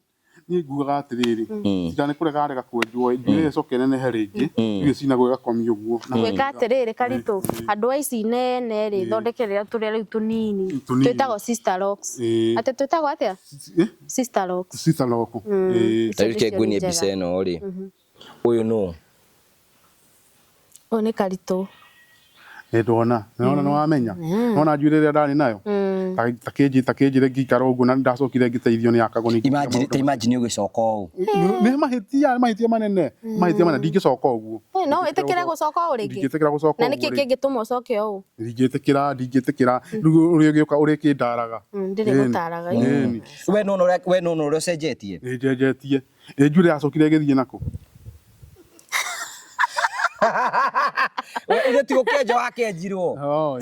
Niĩ ngugaga atĩrĩrĩ, tiga nĩ kũrega arega kwenjwo ĩ, njuĩrĩ ĩyo ĩcoke ĩnenehe rĩngĩ, rĩu ĩcinagwo ĩgakomio ũguo. Na Gwĩka atĩrĩrĩ Karitũ, andũ a ici nene rĩ, thondekerera tũrĩa rĩu tũnini, Tũnini. twĩtagwo sister locks. Ĩĩ. Atĩ twĩtagwo atĩa? Eh? Sister locks. Sister lock. Ĩĩ. Ta rĩu reke nguonie mbica ĩno rĩ, ũyũ nũ? Ũyũ nĩ Karitũ. Nĩ ndona, nĩ wona nĩ wamenya. Nĩ wona njuĩrĩ ĩrĩa ndarĩ nayo? Takĩnjĩre ngĩikara ũguo na ndacokire ngĩteithio nĩ akagoni. Imagine, ta imagine ũgĩcoka ũũ. Nĩ mahĩtia, mahĩtia manene, mahĩtia manene, ndingĩcoka ũguo. No wĩtĩkĩre gũcoka ũũ rĩngĩ? Ndingĩtĩkĩra gũcoka Na nĩkĩ ũguo rĩngĩ. kĩngĩtũma ũcoke ũũ? Ndingĩtĩkĩra, ndingĩtĩkĩra. Rĩu ũrĩa ũgĩũka ũrĩkĩndaraga. Ndirĩ gũtaraga. Ĩni. We nona ũrĩa, we nona ũrĩa ũcenjetie. Nĩnjenjetie. Ĩ njuĩrĩ yacokire ĩgĩthiĩ nakũ? We ithe ti gũkenja wakenjirwo. Oh,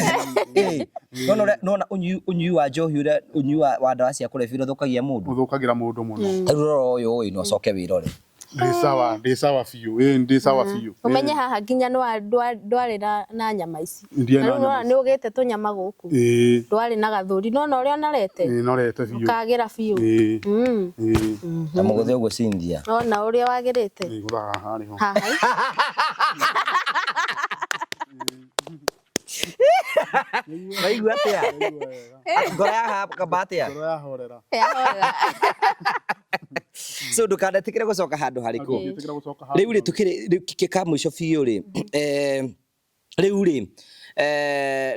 ĩni. Ĩ, nona ũrĩa, nona ũnyui, ũnyui wa njohi ũrĩa, ũnyui wa ndawa cia kũrebia ũrĩa ũthũkagia mũndũ. Ũthũkagĩra mũndũ mũno. Ta rĩu rora ũyũ ĩ, na ũcoke wĩrore. Ndĩ sawa, ndĩ sawa biũ. Ĩ ndĩ sawa biũ. Ũmenye haha nginya ndwarĩ na nyama ici. Ndiarĩ na Na rĩu nyama nĩ ũgĩte tũnyama gũkũ. Ĩ. Ndwarĩ na gathũri. Nona ũrĩa ũnorete? Ĩ norete biũ. Ũkagĩra biũ. Ĩ. Ĩ. Na mũgũthe ũguo Cynthia. Ona ũrĩa wagĩrĩte. Ĩ gũthaga haha nĩho. Haha. Waigua atĩa? Ngoro ya kamba atĩa? Ngoro yahorera. Yahorera. So ndũkanetĩkĩre gũcoka handũ harĩkũ. Ndingĩtĩkĩra gũcoka handũ. Rĩu rĩ tũkĩrĩ rĩu ka mũico biũ rĩ, rĩu rĩ,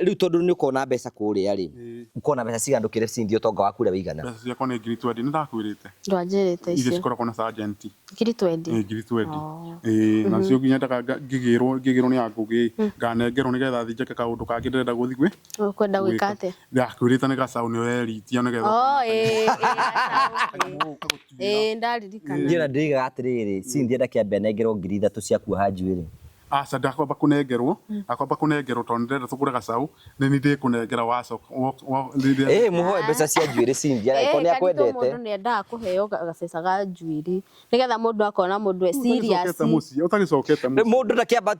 rĩu tondũ nĩ ũkona mbeca kũrĩa rĩ, ũkona mbeca cigana ndũkĩre Cynthia ũtonga waku ũrĩa wĩigana? Mbeca ciakwa nĩ ngiri twendi, nĩ ndakwĩrĩte. Ndwanjĩrĩte Iria icio. cikoragwo na sergeant. Ngiri twendi. Ĩ ngiri twendi. Ĩ nacio nginya nyendaga ngĩgĩrwo, ngĩgĩrwo nĩ angũgĩ, nganengerwo nĩgetha thiĩ njake kaũndũ kangĩ ndĩrenda gũthiĩ gwĩ. Ũkwenda gwĩka atĩa? Ndakwĩrĩte nĩ gacaũ nĩ ũreritia nĩgetha. Oh, ĩ, ĩ, gacaũ. Ĩ, ndaririkana. Niĩ ona ndĩigaga atĩrĩrĩ, Cynthia ndakĩambe anengerwo ngiri ithatũ cia kuoha njuĩrĩ. Aca ndakwamba kũnengerwo, ndakwamba kũnengerwo tondũ ndĩrenda tũgũre gacaũ, nĩ niĩ ndĩkũnengera wacoka. Ĩ mũhoe mbeca cia njuĩrĩ Cynthia, angĩkorwo nĩ Ĩ, karitũ akwendete. mũndũ nĩ endaga kũheo gabeca ga njuĩrĩ nĩgetha mũndũ akona mũndũ e serious. Ũtagĩcokete mũciĩ, ũtagĩcokete mũciĩ. Mũndũ ndakĩamba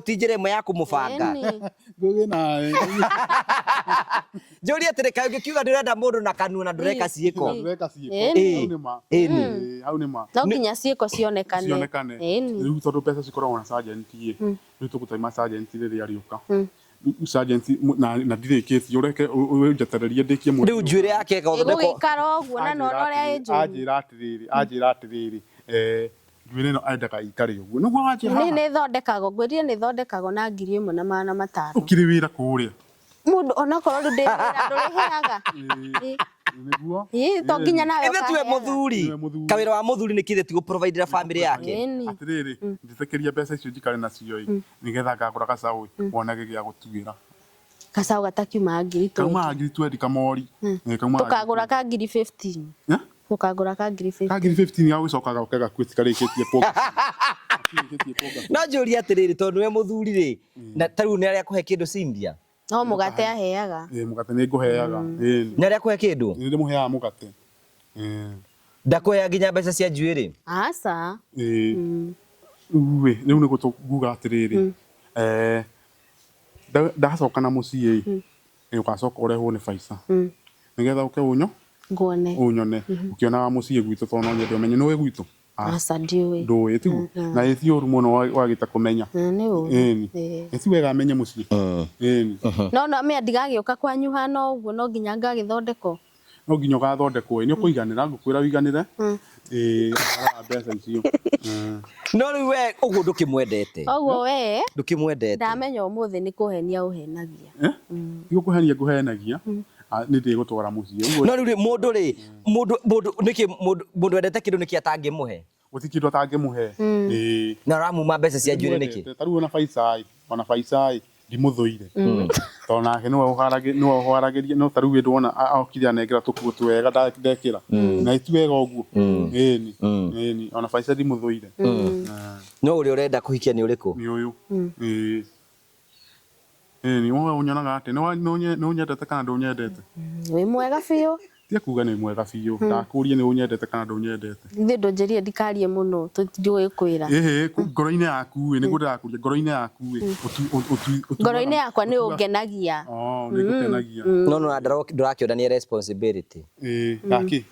ti njĩra ĩmwe ya kũmũbanga. Ĩni. Ngũgĩ nawe. Njũrie atĩrĩ, kaĩ ũngĩkiuga ndũrenda mũndũ na kanua na ndũreka ciĩko? Ndũreka ciĩko. Ĩni. Hau nĩ ma. Ĩni. Ĩ, hau nĩ ma. No nginya ciĩko cionekane. Cionekane. Ĩni. Rĩu tondũ mbeca cikoragwo na sergeant ĩ, rĩu tũgũtaima sergeant rĩrĩa arĩũka. Sergeant na ndirĩkĩtie ũreke ũnjetererie ndĩkie mweri. Rĩu njuĩrĩ yake ĩgathondekwo. Ĩgũgĩikara ũguo na nona ũrĩa ĩ njũru. Anjĩra atĩrĩrĩ, anjĩra atĩrĩrĩ, njuĩrĩ ĩno endaga ĩikare ũguo. Nĩguo wanjĩra Nĩ haha. nĩ ĩthondekagwo, ngwĩrire nĩ ĩthondekagwo na ngiri ĩmwe na magana matano. Ũkĩrĩ wĩra kũrĩa. Mũndũ onakorwo rĩu ndĩ wĩra ndũrĩheaga. Nĩguo. Ĩ, to nginya nawe Ithe tiwe ũkaheaga. mũthuri. Tiwe mũthuri. Kawĩra wa mũthuri nĩ kĩthe ti gũprovidera family yake. Ĩni. Atĩrĩrĩ, njĩtĩkĩria mbeca icio njikare nacio ĩ, nĩgetha ngagũra gacaũ ĩ, wonage gĩa gũtuĩra. Gacaũ gatakiumaga ngiri twendi. Kaumaga ngiri twendi kamori. Ĩ, kaumaga Tũkagũra ka ngiri 15. Eh? Tũkagũra ka ngiri 15. Ka ngiri 15 gagũcoka goke gakue tikarĩkĩtie kuonga. Gatirĩkĩtie kuonga. No njũrie atĩrĩrĩ, tondũ nĩwe mũthuri rĩ, na ta rĩu nĩ arĩa akũhe kĩndũ Cynthia? No mũgate aheaga. Ĩ, mũgate nĩ ngũheaga. Ĩ, Nĩ arĩa akũhe kĩndũ? nĩ ndĩmũheaga mũgate. Ĩ. Ndakũheaga nginya mbeca cia njuĩrĩ? Aca. Ĩ. Rĩu ĩ, rĩu nĩguo nguga atĩrĩrĩ, ndacoka na mũciĩ ĩ, ũgacoka ũrehwo nĩ Faiza. Nĩgetha ũke ũnyo? Nguone. Ũnyone. Ũkĩonaga mũciĩ gwitũ tondũ no nyende ũmenye. Nĩũĩ gwitũ? Aca ndiũĩ. Ndũĩ tiguo? Na ĩ ti ũru mũno wagĩte kũmenya. Nĩ ũru. Ĩni. Ĩ ti wega amenye mũciĩ. Ĩni. No no mĩa ndigagĩũka kwanyu hana ũguo no nginya ngagĩthondekwo. No nginya ũgathondekwo ĩ, nĩ ũkũiganĩra, ngũkwĩra ũiganĩre. Ĩ, ũhoro wa mbeca icio. No rĩu we ũguo ndũkĩmwendete. Ũguo we Ndũkĩmwendete. Ndamenya ũmũthĩ nĩ kũhenia ũhenagia. Ti gũkũhenia ngũhenagia, nĩ ndĩgũtwara mũciĩ. Ũguo No rĩu rĩ, mũndũ rĩ, mũndũ, mũndũ, nĩkĩ, mũndũ, mũndũ wendete kĩndũ nĩkĩ atangĩmũhe? Gũtirĩ kĩndũ atangĩmũhe. Ĩĩ. Na ũramuma mbeca cia njuĩrĩ nĩkĩ? Ta rĩu ona Faiza ĩ, ona Faiza ĩ, ndimũthũire. Tondũ nake nĩwe ũharagĩria, nĩwe ũharagĩria, no ta rĩu ndwona okire anengera tũkuo twega ndekĩra. Na ti wega ũguo. Ĩni. Ĩni, ona Faiza ndimũthũire. No ũrĩa ũrenda kũhikia nĩ ũrĩkũ? Nĩ ũyũ. Ĩĩ. Ĩni, we ũnyonaga atĩa? Nĩ ũnyendete kana ndũnyendete? Wĩ mwega biũ. Tiga kuga nĩ mwega biũ. Ndakũria nĩ ũnyendete kana ndũnyendete. Ithuĩ ndũnjĩrire ndikarie mũno, ndĩgũkwĩra. Ĩhĩ, ngoro-inĩ yaku ĩ, nĩguo ndĩrakũria, ngoro-inĩ yaku ĩ, Ngoro-inĩ yakwa nĩ ũngenagia. Oh, nĩ ngũkenagia. No no ndũrakĩonania responsibility. Ĩĩ, gakĩ?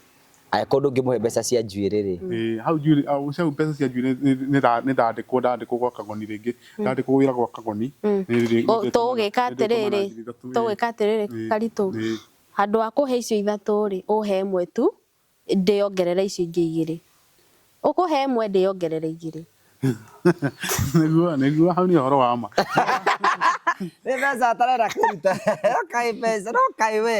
Angĩkorwo ndũngĩmũhe mbeca cia njuĩrĩ rĩ. Ĩĩ, hau njuĩrĩ, hau cia mbeca cia njuĩrĩ nĩ ndandĩkwo, ndandĩkwo gwa Kagoni rĩngĩ. Ndandĩkwo wĩra gwa Kagoni. Tũgũgĩka atĩrĩrĩ, tũgũgĩka atĩrĩrĩ Karitũ. Handũ ha kũhe icio ithatũ rĩ, ũhe ĩmwe tu, ndĩongerere icio ingĩ igĩrĩ. Ũkũhe ĩmwe ndĩongerere igĩrĩ. Nĩguo, nĩguo, hau nĩ ũhoro wa ma. Nĩ mbeca atarenda kũruta. No kaĩ mbeca, no kaĩ we.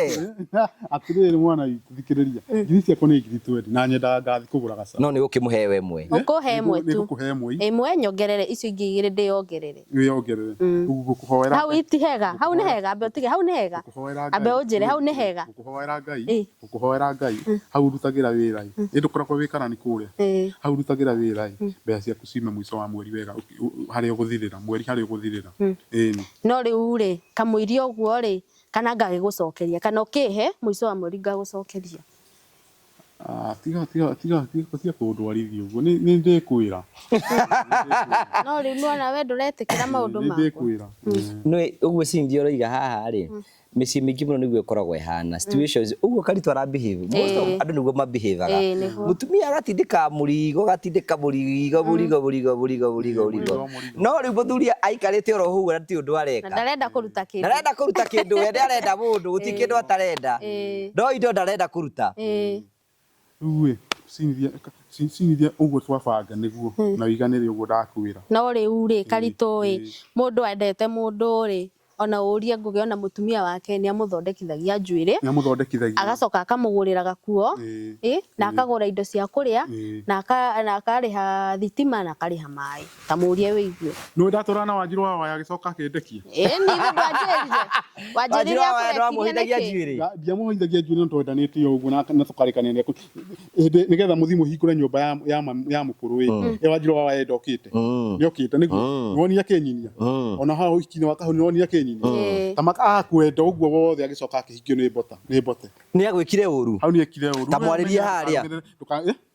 Atĩrĩrĩ mwana witũ thikĩrĩria. Ngiri ciakwa nĩ ngiri 20 na nyendaga ngathi kũgũra gacaũ. No nĩ ũkĩmũhe we ĩmwe. Ũkũhe ĩmwe tu. Nĩngũkũhe ĩmwe. Ĩmwe nyongerere icio ingĩ igĩrĩ ndĩyongerere. Wĩyongerere. Ngũkũhoera. Hau ti hega. Hau nĩ hega. Ambe ũtige hau nĩ hega. Ngũkũhoera Ngai. Ambe ũnjĩre hau nĩ hega. Ngũkũhoera Ngai. Ngũkũhoera Ngai. Hau ũrutagĩra wĩra ĩ. Ĩ ndũkoragwo wĩ karani kũrĩa. Hau ũrutagĩra wĩra ĩ. Mbeca ciaku ciume mũico wa mweri wega harĩa ũgũthirĩra. Mweri harĩa ũgũthirĩra. Ĩni. No rĩu rĩ, kamũiria ũguo rĩ, kana ngagĩgũcokeria kana ũkĩhe mũico wa mweri ngagũcokeria. Ah, tiga tiga tiga tiga tiga kũndwarithia ũguo. Nĩ nĩ ndĩkwĩra. No rĩu nĩwona we ndũretĩkĩra maũndũ Nĩ makwa. ndĩkwĩra. Nĩ ũguo Cindy ũroiga haha rĩ, mĩciĩ mĩingĩ mũno nĩguo ĩkoragwo ĩhana situations ũguo Karitũ ara behave most of andũ nĩguo mabehavaga Ĩĩ, nĩguo. mũtumia agatindĩka mũrigo agatindĩka mũrigo mũrigo mũrigo mũrigo mũrigo mũrigo mũrigo. no rĩu mũthuri aikarĩte oro ũguo na ti ũndũ Na areka ndarenda kũruta kĩndũ. ndarenda kũruta kĩndũ we ndarenda mũndũ gũtirĩ kĩndũ atarenda Ĩĩ. no indo ndarenda kũruta Ĩĩ. Rĩu ĩ, Cynthia, Cynthia ũguo twabanga nĩguo na ũiganĩre ũguo ndakwĩra. No rĩu rĩ, Karitũ ĩ, mũndũ endete mũndũ rĩ, ona ũrie Ngũgĩ ona mũtumia wake nĩ amũthondekithagia njuĩrĩ, Nĩ amũthondekithagia. agacoka akamũgũrĩra gakuo, Ĩĩ. ĩ, na akagũra indo cia kũrĩa, Ĩĩ. na akarĩha thitima na akarĩha maĩ. Ta mũrie wĩigue. Nĩ ndatũrana na Wanjirũ wa Waya agĩcoka akĩndekia. Ĩ ni ithe ndwanjĩrire. Wanjĩrire Wanjirũ wa Waya akũrekirie ndwamũhithagia nĩkĩ? njuĩrĩ Ndiamũhithagia njuĩrĩ no twendanĩte o ũguo na tũkarĩkanĩria hĩndĩ nĩgetha mũthiĩ mũhingũre nyũmba ya mũkũrũ ĩ. Ĩ Wanjirũ wa Waya ndokĩte. Nĩokĩte nĩguo. Nĩwonire akĩnyinia. Ona hau ũhiki-inĩ wa Kahũni nĩwonire akĩnyinia. Ĩĩ. Ta akwenda ũguo wothe agĩcoka akĩhikio nĩ mbota, nĩ mbote. Nĩ agwĩkire ũru. Hau nĩekire ũru. Ta mwarĩrie harĩa.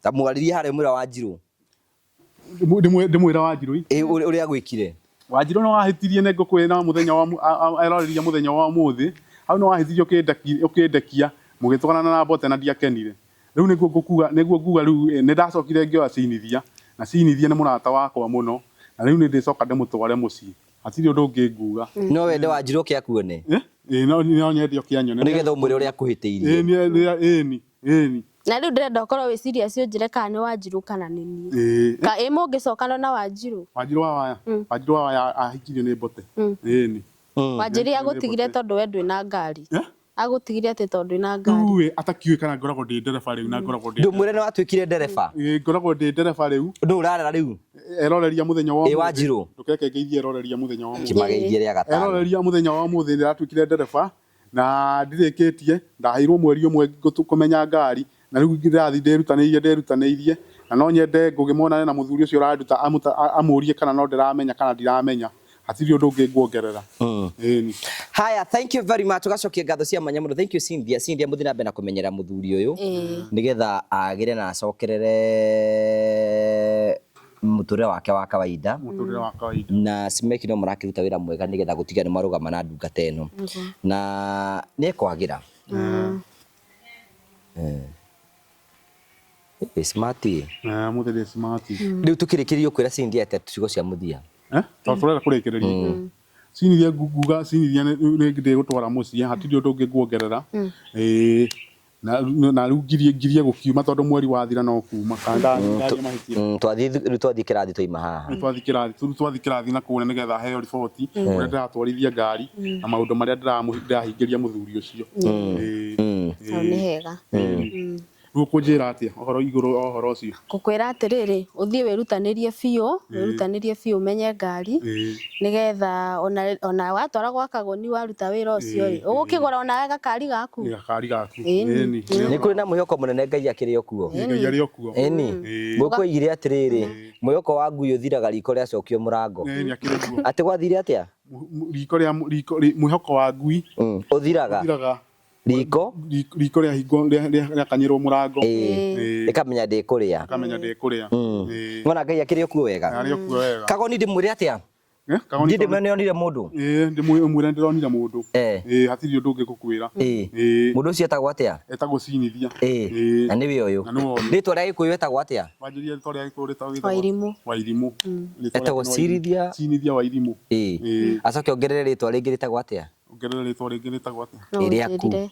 Ta mwarĩrie harĩa mwĩra Wanjirũ. Ndĩmwĩra Wanjirũ. Ĩ ũrĩa agwĩkire. Wanjirũ no wahĩtirie nĩ ngũkwĩra mũthenya wa eroreria mũthenya wa ũmũthĩ. Hau no wahĩtirie ũkĩndekia mũgĩtwarana na mbote na ndiakenire. Rĩu nĩguo ngũkuga nĩguo nguga rĩu nĩ ndacokire ngĩoya Cynthia na Cynthia nĩ mũrata wakwa mũno na rĩu nĩ ndĩcoka ndĩmũtware mũciĩ. Hatirĩ ũndũ ũngĩ nguga. No wende Wanjirũ oke akuone. Ĩĩ no nyende oke anyone. Nĩgetha ũmwĩre ũrĩa akũhĩtĩirie. Ĩĩ ĩni. Na rĩu ndĩrenda ũkorwo wĩ serious ũnjĩre kana nĩ Wanjirũ kana nĩ niĩ. Ĩĩ. Ka ĩ mũngĩcokana na Wanjirũ? Wanjirũ wa Waya. Wanjirũ wa Waya ahikirio nĩ mbote. Ĩni. Wanjĩrire agũtigire tondũ we ndwĩ na ngari. Agũtigire atĩ tondũ ndwĩ na ngari. Rĩu ĩ atakiũĩ kana ngoragwo ndĩ ndereba rĩu na ngoragwo ndĩ. Ndũmwĩre nĩ watuĩkire ndereba. Ĩĩ ngoragwo ndĩ ndereba rĩu. Nũ ũrarera rĩu? Eroreria mũthenya wa Ĩ Wanjirũ. Ndũkeke ngeithie eroreria mũthenya wa ũmũthĩ. Kĩmageithie rĩa gatano. Eroreria mũthenya wa ũmũthĩ ndĩratuĩkire ndereba na ndirĩkĩtie ndaheirwo mweri ũmwe kũmenya ngari na rĩu ndĩrathiĩ ndĩrutanĩirie na no nyende Ngũgĩ monane na mũthuri ũcio ũranduta amũrie kana no ndĩramenya kana ndiramenya. Hatirĩ ũndũ ũngĩ nguongerera. Ĩni. Haya, thank you very much. Ũgacokia ngatho cia mwanya mũno. Thank you Cynthia. Cynthia mũthiĩ na mbere na kũmenyera mũthuri ũyũ nĩgetha agĩre na acokerere mũtũrĩre wake wa kawaida. Mũtũrĩre wa kawaida. Na Smeki no marakĩruta wĩra mwega nĩgetha gũtiga nĩ marũgama na ndungata ĩno. Na nĩ ekwagĩra. Ĩ smart ĩ. Mũthĩ ndĩ smart. Rĩu tũkĩrĩkĩrĩria ũkwĩra Cynthia atĩa ciugo cia mũthia? Tondũ tũrenda kũrĩkĩrĩria. Cynthia nguga Cynthia nĩ ndĩgũtwara mũciĩ hatirĩ ũndũ ũngĩ nguongerera. Ĩĩ na rĩu ngirie gũkiuma tondũ mweri wathira no kuma kana ndaria mahĩtia. Twathiĩ rĩu twathiĩ kĩrathi twaima haha. Twathiĩ kĩrathi rĩu twathiĩ kĩrathi na kũrĩa nĩgetha heo riboti ũrĩa ndĩratwarithia ngari na maũndũ marĩa ndĩrahingĩria mũthuri ũcio. Hau nĩ hega. Rĩu ũkũnjĩra atĩa ũhoro igũrũ wa ũhoro ũcio? Ngũkwĩra atĩrĩrĩ, ũthiĩ wĩrutanĩrie biũ, wĩrutanĩrie biũ ũmenye ngari, nĩgetha ona watwara gwa kagoni waruta wĩra ũcio rĩ, ũgũkĩgũra onawe gakari gaku. Gakari gaku. Ĩni. Nĩ kũrĩ na mwĩhoko mũnene Ngai akĩrĩ o kuo. Ngai arĩ o kuo. Ĩni. Mũkũ oigire atĩrĩrĩ, mwĩhoko wa ngui ũthiraga riko rĩacokio mũrango. Ĩni akĩrĩ kuo. Atĩ gwathire atĩa? Riko rĩa mwĩhoko wa ngui ũthiraga riko riko rĩahingwo rĩakanyĩrwo mũrango. Ĩkamenya ndĩkũrĩa. Ĩkamenya ndĩkũrĩa. Ngona Ngai akĩrĩ o kuo wega. Arĩ o kuo wega. Kagoni ndĩmwĩre atĩa? Kagoni ndĩmwĩre nĩonire mũndũ. Ĩĩ ndĩmwĩre ndĩronire mũndũ. Ĩĩ hatirĩ ũndũ ũngĩ ngũkwĩra. Ĩĩ mũndũ ũcio etagwo atĩa? Etagwo Cynthia. Ĩĩ na nĩwe ũyũ. Na nĩwe ũyũ. Rĩtwa rĩa Gĩkũyũ etagwo atĩa? Wanjĩrire rĩtwa rĩa Gĩkũyũ rĩtagwo Wairimũ. Wairimũ. Etagwo Cynthia. Cynthia Wairimũ. Ĩĩ acoke ongerere rĩtwa rĩngĩ rĩtagwo atĩa? Ongerere rĩtwa rĩngĩ rĩtagwo atĩa? Rĩaku.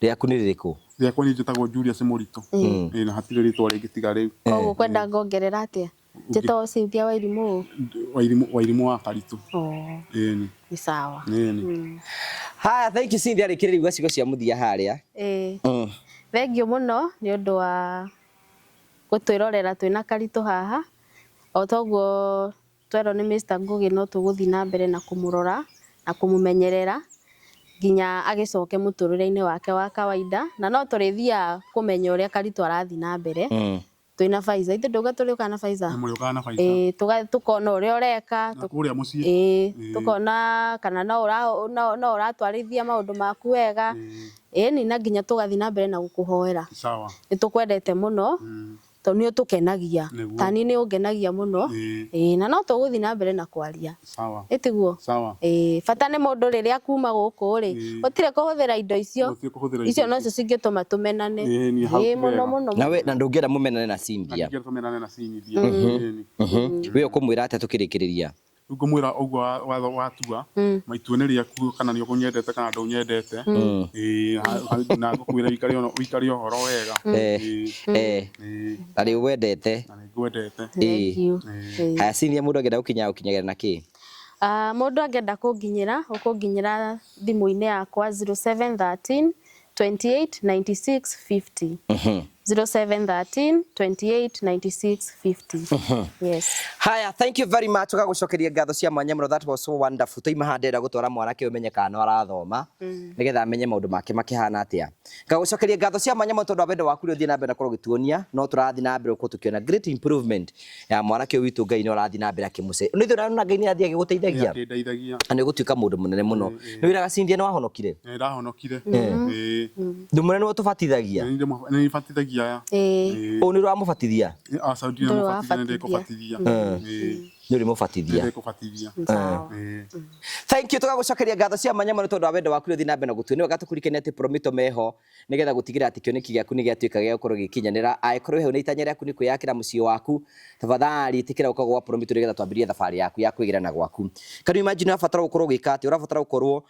Rĩaku nĩ rĩrĩkũ? Rĩakwa niĩ njĩtagwo Julius Mũritũ. Ĩĩ na hatirĩ rĩtwa rĩngĩ tiga rĩu. Koguo kwenda ngongerera atĩa? Njĩtagwo Cynthia Wairimũ. Wairimũ wa Karitũ. Oh. Ĩni. Nĩ sawa. Ĩni. Haya, thank you Cynthia, rĩkĩrĩria ciugo cia mũthia harĩa. Ĩĩ. Thengiũ mũno nĩ ũndũ wa gũtwĩrorera twĩna Karitũ haha. O toguo twerwo nĩ Mr. Ngugi no tũgũthiĩ na mbere na kũmũrora na kũmũmenyerera nginya agĩcoke mũtũrĩre-inĩ wake wa kawaida, na no tũrĩthiaga kũmenya ũrĩa Karitũ arathiĩ na mbere twĩna Pfizer. Ithe ndauga tũrĩũkaga na Pfizer. Mũrĩũkaga na Pfizer. Ĩĩ, tũkona ũrĩa ũreka na kũrĩa mũciĩ. Ĩĩ, tũkona kana no ũratwarithia maũndũ maku wega. Ĩni, na nginya tũgathiĩ na mbere na gũkũhoera. Sawa. Nĩ tũkwendete mũno tondũ nĩ ũtũkenagia. Tani nĩ ũngenagia mũno. Ĩĩ, na no tũgũthiĩ na mbere na kwaria. Sawa. Ĩtiguo? Sawa. Ĩĩ, bata nĩ mũndũ rĩrĩa kuma gũkũ rĩ, gũtirĩ kũhũthĩra indo icio. Icio nocio cingĩtũma tũmenane. Ĩĩ, mũno mũno. Nawe na ndũngĩenda mũmenane na Cynthia. Ndũngĩenda tũmenane na Cynthia. We ũkũmwĩra atĩa tũkĩrĩkĩrĩria? Ngũmwĩra ũguo watua maitua nĩ rĩaku kana nĩ ũkũnyendete kana ndũnyendete. Ĩĩ, na ngũkwĩra ũikare ũhoro wega. Na nĩ ũwendete. Na nĩ ngwendete. Ĩĩ. Haya Cynthia, mũndũ angĩenda gũkinya gũkinyagĩra na kĩ? Mũndũ angĩenda kũnginyĩra, ũkũnginyĩra thimũ-inĩ yakwa 0713 28 96 50. 0713 28 96 50. Yes. Haya, thank you very much. Ugagucokeria ngatho cia mwanya muno. That was so wonderful. Toima haha ndĩrenda gũtwara mwanake ũmenye kana no arathoma nĩgetha amenye maũndũ make makĩhana atĩa. Ngagucokeria ngatho cia mwanya mũno tondũ wa wendo waku ũrĩa ũthiĩ na mbere na gũkorwo ũgĩtuonia. No tũrathiĩ na mbere gũkorwo tũkĩona great improvement ya mwanake ũyũ witũ. Ngai no arathiĩ na mbere akĩmũce. Nĩ ithuĩ na Ngai nĩ athiĩ agĩgũteithagia. Akĩndeithagia. Na nĩ ũgũtuĩka mũndũ mũnene mũno. Nĩ wĩraga Cynthia nĩ wahonokire? Nĩ ndahonokire. Ĩĩ. Ndũ mũnene nĩwe ũtũbatithagia? Nĩ nibatithagia aya. Ĩĩ. Ũũ nĩ ũramũbatithia? Aca, ndirĩ mũbatithia, nĩ ndĩkũbatithia. Nĩ ũrĩmũbatithia. Nĩ ndĩkũbatithia. Thank you, tũgagũcokeria ngatho cia mwanya mũno tondũ wa wendo waku ũrĩa ũthiĩ na mbere na gũtua. Nĩ wega tũkũririkanie atĩ Promito meho nĩgetha gũtigĩrĩra atĩ kĩoneki gĩaku nĩ gĩatuĩka gĩa gũkorwo gĩgĩkinyanĩra. Angĩkorwo wĩ hau na itanya rĩaku nĩ kwĩyakĩra mũciĩ waku, tafadhali ĩtĩkĩra gũka gwa Promito nĩgetha twambĩrĩrie thabarĩ yaku ya kwĩgĩra na gwaku. Can you imagine ũrabatara gũkorwo ũgĩka atĩ? Ũrabatara gũkorwo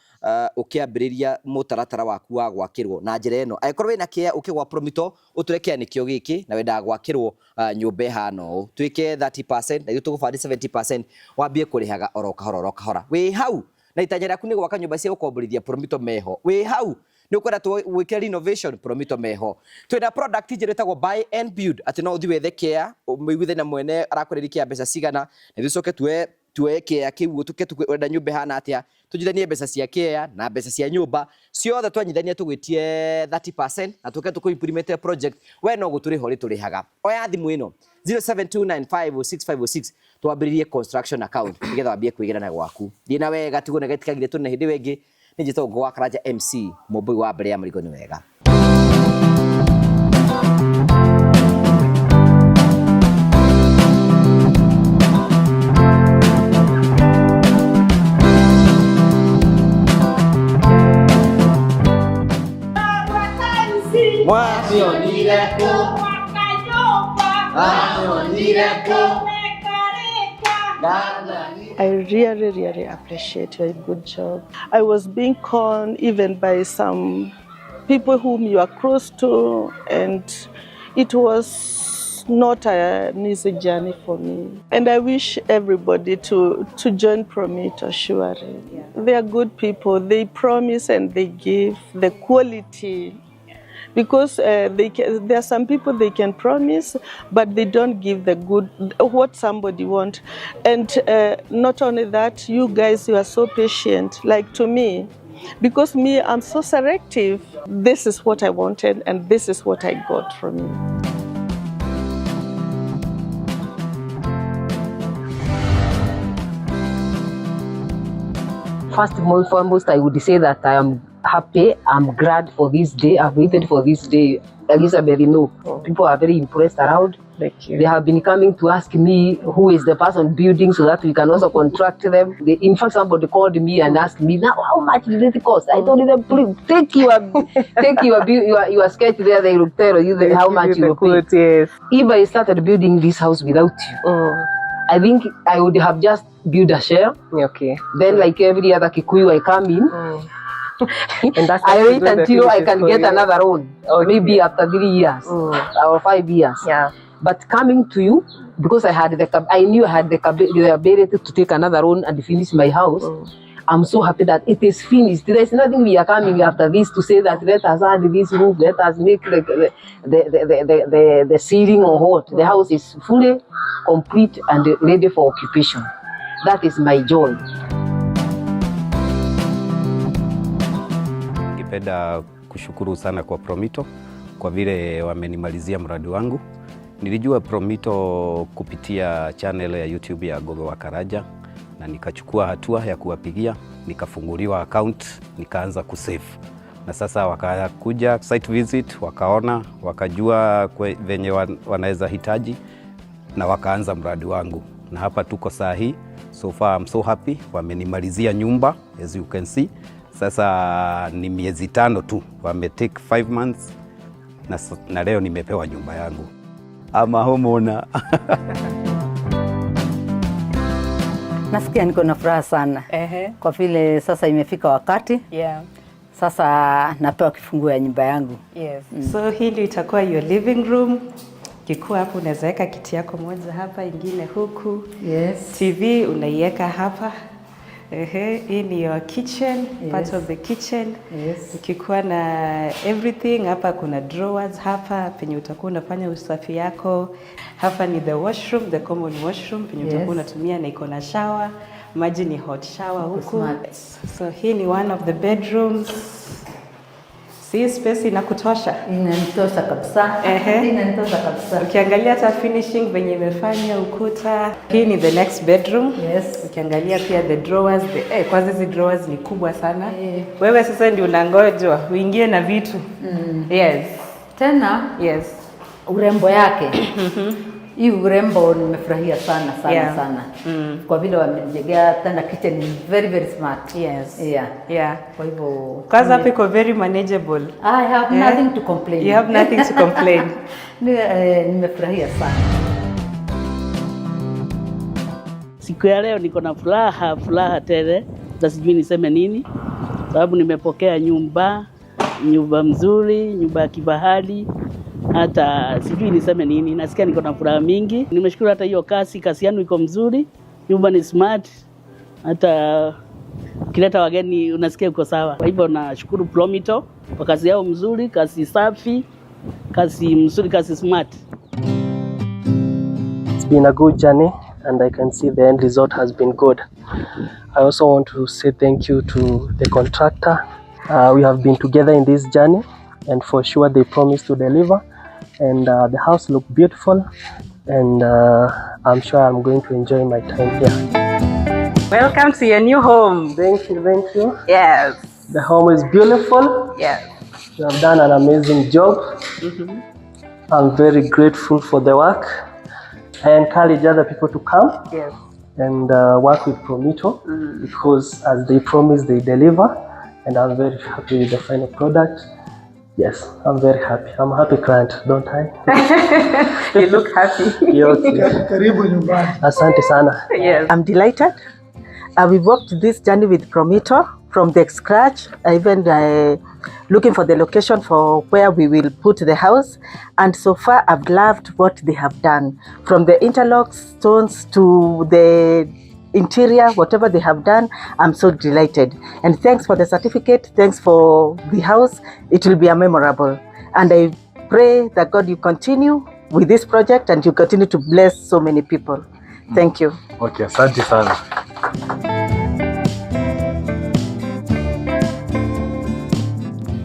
ũkĩambĩrĩria mũtaratara waku wa gwakĩrwo na njĩra ĩno. Angĩkorwo wĩna kĩea ũke gwa Promito ũtũre kĩea nĩkĩo gĩkĩ na wendaga gwakĩrwo nyũmba ĩhana ũũ, twĩke 30% na ithuĩ tũgũbandi 70%, wambie kũrĩhaga oro kahora oro kahora. Wĩ hau na itanya rĩaku nĩ gwaka nyũmba cia gũkomborithia, Promito meho. Wĩ hau nĩ ũkwenda gwĩkĩra renovation, Promito meho. Twĩna product njerũ ĩtagwo buy and build, atĩ no ũthiĩ wethe kĩea ũmĩiguithanie na mwene arakwenderia kĩea mbeca cigana, na ithuĩ tũcoke tuoye kĩea kĩu ũtuke ũrenda nyũmba ĩhana atĩa, tũnyithanie mbeca cia kĩea na mbeca cia nyũmba ciothe, twanyithania tũgwĩtie 30% na tũke tũkũ implement project. We no gũtũrĩha ũrĩtũrĩhaga. Oya thimũ ĩno 0729506506 twambĩrĩrie construction account nĩgetha wambie kwĩgĩra na gwaku. Thiĩ na wega, tigwo na getikagire tũne hĩndĩ ĩyo ĩngĩ. Nĩ njĩtagwo Ngũgũ wa Karanja MC mũmbũi wa mbere ya marigũ. Nĩ wega. Mwamĩonire kũ? Mwamĩonire kũ? I really, really appreciate your good job. I was being conned even by some people whom you are close to, and it was not an easy journey for me. And I wish everybody to join Promito, surely. Yeah. They are good people. They promise and they give the quality. Because there are some people they can promise, but they don't give the good, what somebody wants. And not only that, you guys, you are so patient. Like to me, because me, I'm so selective. This is what I wanted, and this is what I got from you. First and foremost, I would say that I am happy. I'm glad for this day. I've waited for this day. Elizabeth, you know, people are very impressed around. Thank you. They have been coming to ask me who is the person building so that we can also contract them. In fact, somebody called me and asked me, now how much did it cost? I told them, please take your sketch there. They will tell you how much you will pay. Yes. If I started building this house without you, I think I would have just built a shell. Okay. Then, like every other Kikuyu, I come in. And that's I wait until I can get another loan, okay. Maybe after 3 years or 5 years. Yeah. But coming to you, Because I had the I knew I had the ability to take another loan and finish my house. I'm so happy that it is finished. There is nothing we are coming after this to say that let us add this roof, let us make the ceiling or what. The house is fully complete and ready for occupation. That is my joy. Ningependa kushukuru sana kwa Promito kwa vile wamenimalizia mradi wangu. Nilijua Promito kupitia channel ya YouTube ya Gogo wa Karaja na nikachukua hatua ya kuwapigia, nikafunguliwa account, nikaanza kusave. Na sasa wakakuja site visit, wakaona, wakajua venye wanaweza hitaji na wakaanza mradi wangu. Na hapa tuko saa hii, so far I'm so happy, wamenimalizia nyumba as you can see. Sasa ni miezi 5 tu, wame take 5 months na leo nimepewa nyumba yangu. I'm a homeowner. Nasikia niko na furaha sana. Kwa vile sasa imefika wakati. Sasa napewa kifunguo ya nyumba yangu. Yes. So hii ndio itakuwa your living room. Kikuwa hapo unaweza weka kiti yako moja hapa, ingine huku. Yes. TV unaiweka hapa. Hii ni your kitchen, part of the kitchen. Yes. Ukikuwa na everything hapa, kuna drawers hapa penye utakuwa unafanya usafi yako. Hapa ni the washroom, the common washroom penye utakuwa unatumia, na iko na shower. Maji ni hot shower huku. Smart. So hii ni one of the bedrooms. Si space inakutosha? Inanitosha kabisa. Inanitosha kabisa. Ukiangalia hata finishing venye imefanya ukuta. Hii ni the next bedroom. Yes. Ukiangalia pia the drawers, kwanza hizi drawers ni kubwa sana. Wewe sasa ndio unangojwa uingie na vitu. Yes. Tena? Yes. Urembo yake. Hii urembo nimefurahia sana sana sana. Kwa vile wamejengea tena kitchen ni very very smart. Yes. Yeah. Yeah. Kwa hivyo kwanza hapo iko very manageable. I have nothing to complain. You have nothing to complain. Nimefurahia sana. Siku ya leo niko na furaha tele, na sijui niseme nini, sababu nimepokea nyumba mzuri, nyumba ya kifahari. Hata sijui niseme nini, nasikia niko na furaha mingi. Nimeshukuru hata hiyo kasi yangu iko mzuri, nyumba ni smart, hata ukileta wageni unasikia uko sawa. Kwa hivyo nashukuru Promito kwa kazi yao mzuri, kazi safi, kazi mzuri, kazi smart. It's been a good journey and I can see the end result has been good. I also want to say thank you to the contractor. We have been together in this journey and for sure they promised to deliver, and the house looked beautiful, and I'm sure I'm going to enjoy my time here. Welcome to your new home. Thank you, thank you. Yes. The home is beautiful. Yes. You have done an amazing job. I'm very grateful for the work. I encourage other people to come Yes. and work with Promito because as they promise, they deliver, and I'm very happy with the final product. Yes, I'm very happy. I'm a happy client, don't I? You look happy. Karibu nyumbani. Asante sana. Yes. I'm delighted. We walked this journey with Promito from the scratch, even looking for the location for where we will put the house. And so far, I've loved what they have done. From the interlock stones to the interior, whatever they have done, I'm so delighted. And thanks for the certificate, thanks for the house. It will be a memorable. And I pray that God, you continue with this project and you continue to bless so many people. Thank you. Okay, asante sana.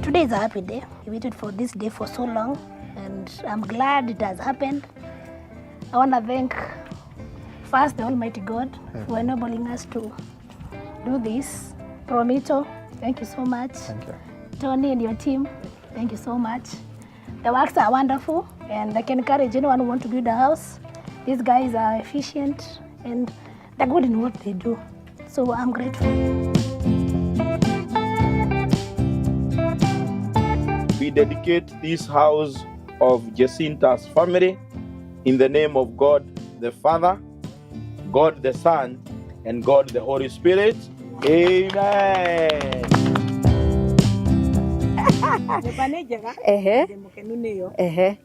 Today is a happy day. We waited for this day for so long, and I'm glad it has happened. I want to thank first the Almighty God for enabling us to do this. Promito, thank you so much. Thank you. Tony and your team, thank you so much. The works are wonderful, and I can encourage anyone who wants to build a house. These guys are efficient and they're good in what they do. So I'm grateful. We dedicate this house of Jecinta's family in the name of God the Father, God the Son, and God the Holy Spirit. Amen. Nyũmba nĩ njega. Ehe. Ndĩ mũkenu nĩyo. Ehe.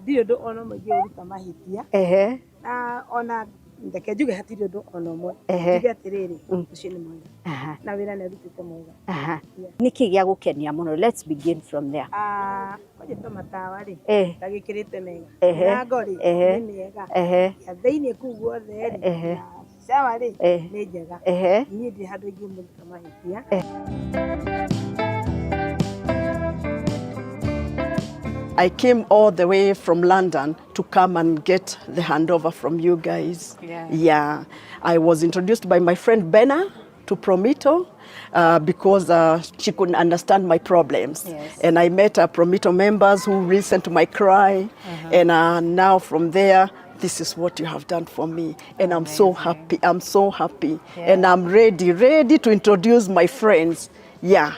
Ndirĩ ũndũ ona ũmwe ingĩũruta mahĩtia. Ehe. Na ona ndeke njuge hatirĩ ũndũ ona ũmwe. Ehe. Njuge atĩrĩrĩ, ũcio nĩ mwega. Na wĩra nĩ arutĩte mwega. Nĩkĩ gĩa gũkenia mũno? Let's begin from there. Ah, kwanja ta matawa rĩ, ndagĩkĩrĩte mega. Mĩrango rĩ, nĩ mĩega. Ya thĩiniĩ kũu guothe rĩ, na shower rĩ, nĩ njega. Niĩ ndirĩ handũ ingĩmũruta mahĩtia. I came all the way from London to come and get the handover from you guys. Yeah. I was introduced by my friend Benna to Promito because she couldn't understand my problems. Yes. And I met Promito members who listened to my cry. And now from there, this is what you have done for me. And I'm so happy. I'm so happy. And I'm ready to introduce my friends. Yeah.